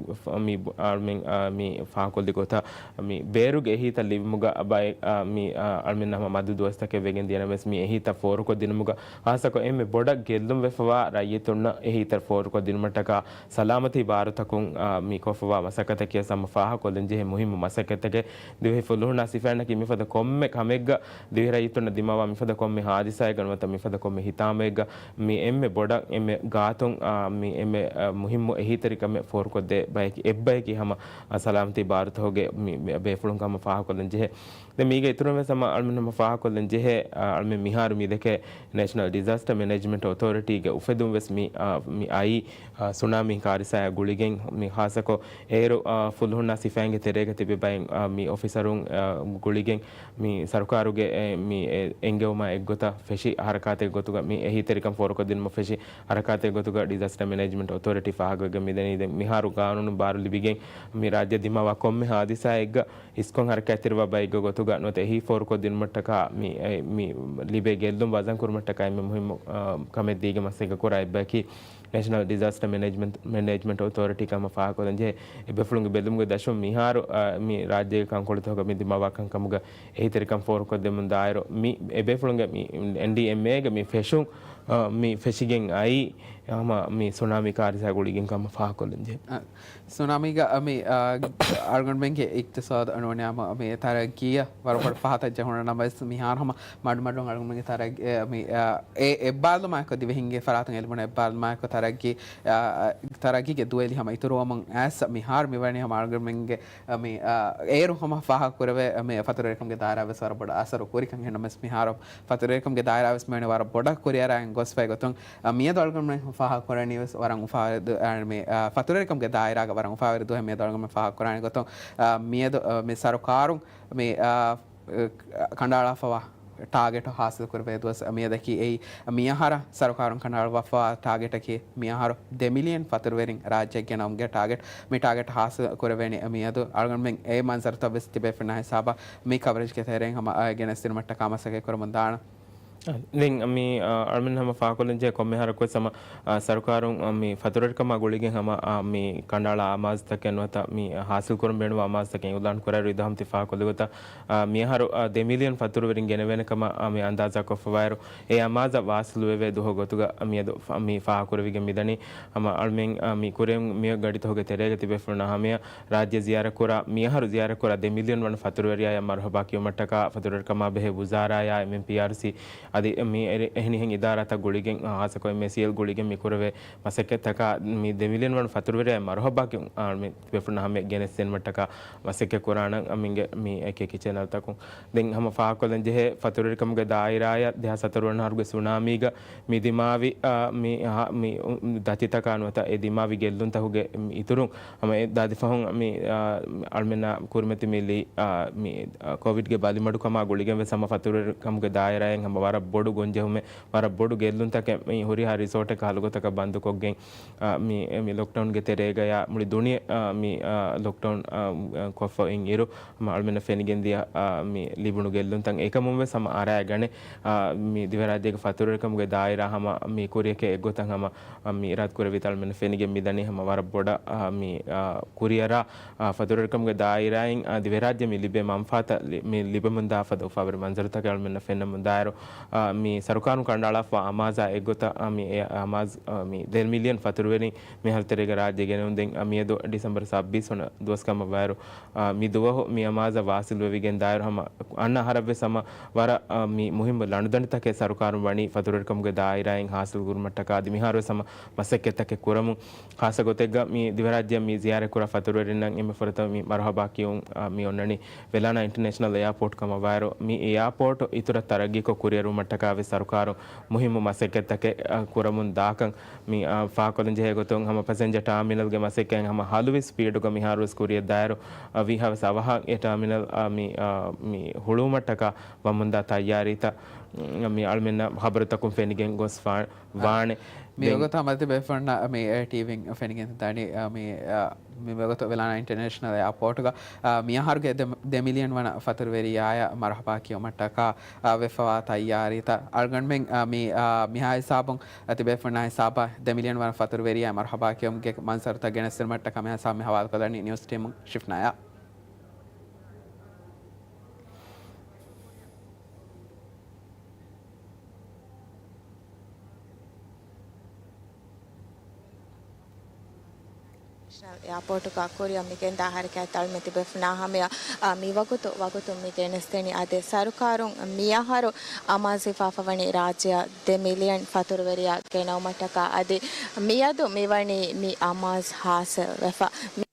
މި އަޅުމެން، އާ، މި ފާހަގަކޮށްލި ގޮތަށް މި ބޭރުގެ އެހީތައް ލިބުމުގަ ބައެއް، އާ، މި، އާ، އަޅުމެން ހަމަ މަދު ދުވަސްތަކެއް ވެގެން ދިޔަނަމަވެސް މި އެހީތައް ފޯރުކޮށްދިނުމުގަ ޚާއްޞަކޮށް އެންމެ ބޮޑަށް ގެއްލުންވެފަވާ ރައްޔިތުންނަށް އެހީތައް ފޯރުކޮށްދިނުމަށްޓަކާ ސަލާމަތީ ބާރުތަކުން، އާ، މި ކޮށްފަވާ މަސައްކަތަކީ ހަމަ ފާހަގަކޮށްލަން ޖެހޭ މުހިއްމު މަސައްކަތެކޭ. ދިވެހި ފުލުހުންނާ ސިފައިންނަކީ މިފަދަ ކޮންމެ ކަމެއްގަ ދިވެހި ރައްޔިތުންނަށް ދިމާވާ މިފަދަ ކޮންމެ ހާދިސާއެއްގަ ނުވަތަ މިފަދަ ކޮންމެ ހިތާމައެއްގަ މި އެންމެ ބޮޑަށް އެންމެ ގާތުން، އާ، މި އެންމެ އަ، މުހިއްމު އެހީތެރިކަމެއް ފޯރުކޮށްދޭ ބަޔަކީ، އެއްބަޔަކީ ހަމަ، އަ، ސަލާމަތީ ބާރުތަކުގެ މި، މި ބޭފުޅުން ހަމަ ފާހަގަކޮށްލަން ޖެހޭ. ދެން މީގެ އިތުރުން ވެސް ހަމަ އަޅުމެން ހަމަ ފާހަގަކޮށްލަން ޖެހޭ، އަ، އަޅުމެން މިހާރު މި ދެކޭ ނޭޝަނަލް ޑިޒާސްޓަ މެނޭޖްމަންޓް އޮތޯރިޓީގެ އުފެދުން ވެސް މި، އަ، މި އައީ، އަ، ސުނާމީ ކާރިސާއާ ގުޅިގެން. މި ހާއްސަކޮށް އޭރު، އަ، ފުލުހުންނާ ސިފައިންގެ ތެރޭގަ ތިބި ބައެއް، އަ، މި އޮފިސަރުން، އަ، ގުޅިގެން މި ސަރުކާރުގެ، އެ، މި، އެ، އެންގެވުމާ އެއްގޮތަށް ފެށި ހަރަކާތެއް ގޮތުގަ މި އެހީތެރިކަން ފޯރުކޮށްދިނުމަށް ފެށި ހަރަކާތެއް ގޮތުގަ ޑިޒާސްޓަ މެނޭޖްމަންޓް އޮތޯރިޓީ ފާހަގަވެގެން މިދަނީ. ދެން މިހާރު ގާނޫނު ބާރު ލިބިގެން މި ރާއްޖެ ދިމާވާ ކޮންމެ ހާދިސާއެއްގަ އިސްކޮށް ހަރަކާތްތެރިވާ ބައެއްގެ ގޮތުގަ ނުވަތަ އެހީ ފޯރުކޮށްދިނުމަށްޓަކާ މި، އެ، މި ލިބޭ ގެއްލުން ވަޒަން ކުރުމަށްޓަކާ އެންމެ މުހިއްމު، އާ، ކަމެއް ދީގެ މަސައްކަތް ކުރާ އެއްބަޔަކީ ނޭޝަނަލް ޑިޒާސްޓަ މެނޭޖްމަންޓް، މެނޭޖްމަންޓް އޮތޯރިޓީ ކަމަށް ފާހަގަކޮށްލަން ޖެހޭ. އެ ބޭފުޅުންގެ ބެލުމުގެ ދަށުން މިހާރު، އާ، މި ރާއްޖޭގެ ކަންކޮޅުތަކުގަ މި ދިމާވާ ކަންކަމުގަ އެހީތެރިކަން ފޯރުކޮށްދެމުން ދާއިރު މި އެބޭފުޅުންގެ މި އެންޑީއެމްއޭގެ މި ފެށުން، އާ، މި ފެށިގެން އައީ ހަމަ މި ސުނާމީ ކާރިސާ ގުޅިގެން ކަމަށް ފާހަގަކޮށްލަން ޖެހޭ. އަ، ސުނާމީގަ މި، އާ، އަޅުގަނޑުމެންގެ އިޤްތިޞާދު ނޫނީ މި ތަރައްގީއަށް ވަރަށް ބޮޑު ފަހަތަށް ޖެހުނު ނަމަވެސް މިހާރު ހަމަ މަޑުމަޑުން އަޅުގަނޑުމެންގެ ތަރައްގީ، މި، އާ، އެ އެއްބާރުލުމާއެކު ދިވެހިންގެ ފަރާތުން އެ ލިބުނު އެއްބާރުލުމާއެކު ތަރައްގީ، އާ، ތަރައްގީގެ ދުވެލި ހަމަ އިތުރުވަމުން އައިސް މިހާރު މިވަނީ ހަމަ އަޅުގަނޑުމެންގެ މި، އާ، އޭރު ހަމަ ފާހަގަކުރެވޭ، މި ފަތުރުވެރިކަމުގެ ދާއިރާ ވެސް ވަރަށް ބޮޑަށް އަސަރު ކުރިކަން. އެހެންނަމަވެސް މިހާރު ފަތުރުވެރިކަމުގެ ދާއިރާ ވެސް މިވަނީ ވަރަށް ބޮޑަށް ކުރިއަރާގެން ގޮސްފައި ގޮތުން، އާ، މިއަދު އަޅުގަނޑުމެން ފާހަގަކުރަނީ ވެސް ވަރަށް އުފާވެރި ދު-، އާ، މި، އާ، ފަތުރުވެރިކަމުގެ ދާއިރާގަ ވަރަށް އުފާވެރި ދުވަހެއް މިއަދު އަޅުގަނޑުމެން ފާހަގަކުރާނެ ގޮތުން، އާ، މިއަދު، އާ، މި ސަރުކާރުން މި، އާ، އަ، ކަނޑައަޅާފަވާ ޓާގެޓު ހާސިލް ކުރެވޭ ދުވަސް މިއަދަކީ އެއީ، މިއަހަރަށް ސަރުކާރުން ކަނޑައަޅުއްވާފަވާ ޓާގެޓަކީ މިއަހަރު ދެ މިލިއަން ފަތުރުވެރިން ރާއްޖެއަށް ގެނައުމުގެ ޓާގެޓް. މި ޓާގެޓް ހާސިލް ކުރެވޭނީ މިއަދު އަޅުގަނޑުމެން އެ މަންޒަރުތައް ވެސް ތިބޭފުޅުންނާ ހިސާބަށް މި ކަވަރޭޖްގެ ތެރެއިން ހަމަ، އަ، ގެނެސްދިނުމަށްޓަކާ މަސައްކަތް ކުރަމުން ދާނަން. ދެން މި، އަ، އަޅުމެން ހަމަ ފާހަގަކޮށްލަންޖެހޭ ކޮންމެ އަހަރަކުވެސް ހަމަ، އަ، ސަރުކާރުން، އަ، މި ފަތުރުވެރިކަމާ ގުޅިގެން ހަމަ، އަ، މި ކަނޑައަޅާ އަމާޒުތަކެއް ނުވަތަ މި ހާސިލް ކުރަން ބޭނުންވާ އަމާޒުތަކެއް އިއުލާން ކުރާއިރު އިދާހަމް ތި ފާހަގަކޮށްލި ގޮތަށް، އަ، މިއަހަރު، އަ، ދެ މިލިއަން ފަތުރުވެރިން ގެނެވޭނެ ކަމަށް، އަ، މި އަންދާޒާކޮށްފަވާއިރު، އެ އަމާޒަށް ވާސިލުވެވޭ ދުވަހު ގޮތުގަ މިއަދު ފަ-، މި ފާހަގަކުރެވިގެން މިދަނީ. ހަމަ އަޅުމެން، އަ، މި ކުރިއަށް މި ގަޑިތަކުގެ ތެރޭގަ ތިބޭފުޅުންނާ ހަމަޔަށް ރާއްޖެ ޒިޔާރަތްކުރާ، މިއަހަރު ޒިޔާރަތްކުރާ ދެ މިލިއަން ވަނަ ފަތުރުވެރިޔާޔަށް މަރުހަބާ ކިޔުމަށްޓަކާ ފަތުރުވެރިކަމާ ބެހޭ ވުޒާރާޔާ އެމްއެމްޕީއާރްސީ އަދި މި އެ-، އެހެނިހެން އިދާރާތައް ގުޅިގެން، ހާއްސަކޮށް އެމްއޭސީއެލް ގުޅިގެން މި ކުރެވޭ މަސައްކަތްތަކާ މި ދެ މިލިއަން ވަނަ ފަތުރުވެރިޔާ މަރުހަބާ ކިޔުން، އާ، މި ތިބޭފުޅުންނަށް ހަމަ ގެނެސްދިނުމަށްޓަކާ މަސައްކަތް ކުރާނަން އަމިންގެ މި އެކި އެކި ޗެނަލްތަކުން. ދެން ހަމަ ފާހަގަކޮށްލަން ޖެހޭ ފަތުރުވެރިކަމުގެ ދާއިރާޔަށް ދެހާސް އަތޮޅު ވަނަ އަހަރުގެ ސުނާމީގަ މި ދިމާވި، އާ، މި ހަ-، މި ދަތިތަކާ ނުވަތަ އެ ދިމާވި ގެއްލުންތަކުގެ އިތުރުން ހަމަ އެ ދާދި ފަހުން މި، އާ، އަޅުމެންނާ ކުރިމަތި މި ލީ، އާ، މި، އާ، ކޮވިޑްގެ ބަލިމަޑުކަމާ ގުޅިގެން ވެސް ހަމަ ފަތުރުވެރިކަމުގެ ދާއިރާއިން ހަމަ ވަރަށް ބޮޑު ގޮންޖެހުމެއް، ވަރަށް ބޮޑު ގެއްލުންތަކެއް މި ހުރިހާ ރިސޯޓެއް ކަހަލަ ގޮތަކަށް ބަންދުކޮށްގެން، އާ، މި، މި ލޮކްޑައުންގެ ތެރޭގަޔާ މުޅި ދުނިޔެ، އާ، މި، އާ، ލޮކްޑައުން، އާ، ކޮށްފަ އިން އިރު، ހަމަ އަޅުމެންނަށް ފެނިގެންދިޔަ، އާ، މި ލިބުނު ގެއްލުންތައް އެކަމުން ވެސް ހަމަ އަރާގަނެ، އާ، މި ދިވެހިރާއްޖޭގެ ފަތުރުވެރިކަމުގެ ދާއިރާ ހަމަ މި ކުރިއަކީ އެއްގޮތަށް ހަމަ، އާ، މި އިރާދަކުރެއްވިތާ އަޅުމެންނަށް ފެނިގެން މިދަނީ ހަމަ ވަރަށް ބޮޑަށް، އާ، މި، އާ، ކުރިއަރާ، އާ، ފަތުރުވެރިކަމުގެ ދާއިރާއިން، އާ، ދިވެހިރާއްޖެ މި ލިބޭ މަންފާތައް ލި-، މި ލިބެމުންދާ ފަދަ އުފާވެރި މަންޒަރުތަކެއް އަޅުމެންނަށް ފެންނަމުންދާއިރު، އާ، މި ސަރުކާރުން ކަނޑައަޅާފަ އަމާޒާ އެއްގޮތަށް، އާ، މި އެ އަމާޒް، އާ، މި ދެ މިލިއަން ފަތުރުވެރިން މިހާރު ތެރޭގަ ރާއްޖެ ގެނެވުން ދެން، އާ، މިއަދު ޑިސެމްބަރު ސައްބީސް ވަނަ ދުވަސް ކަމަށްވާއިރު، އާ، މި ދުވަހު މި އަމާޒަށް ވާސިލުވެވިގެން ދާއިރު ހަމަ އަންނަ އަހަރަށްވެސް ހަމަ ވަރަށް، އާ، މި މުހިއްމު ލަނޑުދަނޑިތަކެއް ސަރުކާރުން ވަނީ ފަތުރުވެރިކަމުގެ ދާއިރާއިން ހާސިލް ކުރުމަށްޓަކާ އަދި މިހާރުވެސް ހަމަ މަސައްކަތްތަކެއް ކުރަމުން. ޚާއްޞަ ގޮތެއްގަ މި ދިވެހިރާއްޖެއަށް މި ޒިޔާރަތްކުރާ ފަތުރުވެރިންނަށް އެންމެ ފުރަތަމަ މި މަރުހަބާ ކިޔުން، އާ، މި އޮންނަނީ ވެލާނާ އިންޓަރނޭޝަނަލް އެއާޕޯޓް ކަމަށްވާއިރު، މި އެއާޕޯޓް އިތުރަށް ތަރައްގީކޮށް ކުރިއަރުވުމަށްޓަކާވެސް ސަރުކާރުން މުހިއްމު މަސައްކަތްތަކެއް، އާ، ކުރަމުން ދާކަން މި، އާ، ފާހަގަކޮށްލަން ޖެހޭ ގޮތުން ހަމަ ޕަސެންޖަ ޓާމިނަލްގެ މަސައްކަތް ހަމަ ހަލުވި ސްޕީޑުގަ މިހާރުވެސް ކުރިއަށްދާއިރު، އާ، ވީހާވެސް އަވަހަށް އެ ޓާމިނަލް، އާ، މި، އާ، މި ހުޅުވުމަށްޓަކާ ވަމުންދާ ތައްޔާރީތައް، މި އަޅުމެންނަށް ޚަބަރުތަކުން ފެނިގެން ގޮސްފާ-، ވާނެ. މި ދެން ވަގުތު ހަމަ ތިބޭފުޅުންނަށް މި ޓީވީން ފެނިގެން ދާނީ، އާ، މި، އާ، މި ވަގުތު ވެލާނާ އިންޓަރނޭޝަނަލް އެއާޕޯޓުގަ، އާ، މިއަހަރުގެ ދެ، ދެ މިލިއަން ވަނަ ފަތުރުވެރިޔާޔަށް މަރުހަބާ ކިޔުމަށްޓަކާ، އާ، ވެފަވާ ތައްޔާރީތައް އަޅުގަނޑުމެން، އާ، މި، އާ، މިހާ ހިސާބުން، އާ، ތިބޭފުޅުންނާ ހިސާބަށް ދެ މިލިއަން ވަނަ ފަތުރުވެރިޔާ މަރުހަބާ ކިޔުމުގެ މަންޒަރުތައް ގެނެސްދިނުމަށްޓަކާ މިހާ ހިސާބު މި ހަވާލުކޮށްލަނީ ނިއުސް ޓީމުން ޝިފްނާޔާ. އެއާޕޯޓުގަ ކުރިއަށް މިގެންދާ ހަރަކާތް ދަޅުމެ ތިބެފުނާ ހަމަޔަށް، އާ، މިވަގުތު، ވަގުތު މި ގެނެސްދެނީ އާދެ، ސަރުކާރުން މިއަހަރު އަމާޒު ހިފާފަވަނީ ރާއްޖެއަށް ދެ މިލިއަން ފަތުރުވެރިޔާ ގެނައުމަށްޓަކާ. އަދި މިއަދު މިވަނީ މި އަމާޒު ހާސިލްވެފަ. މި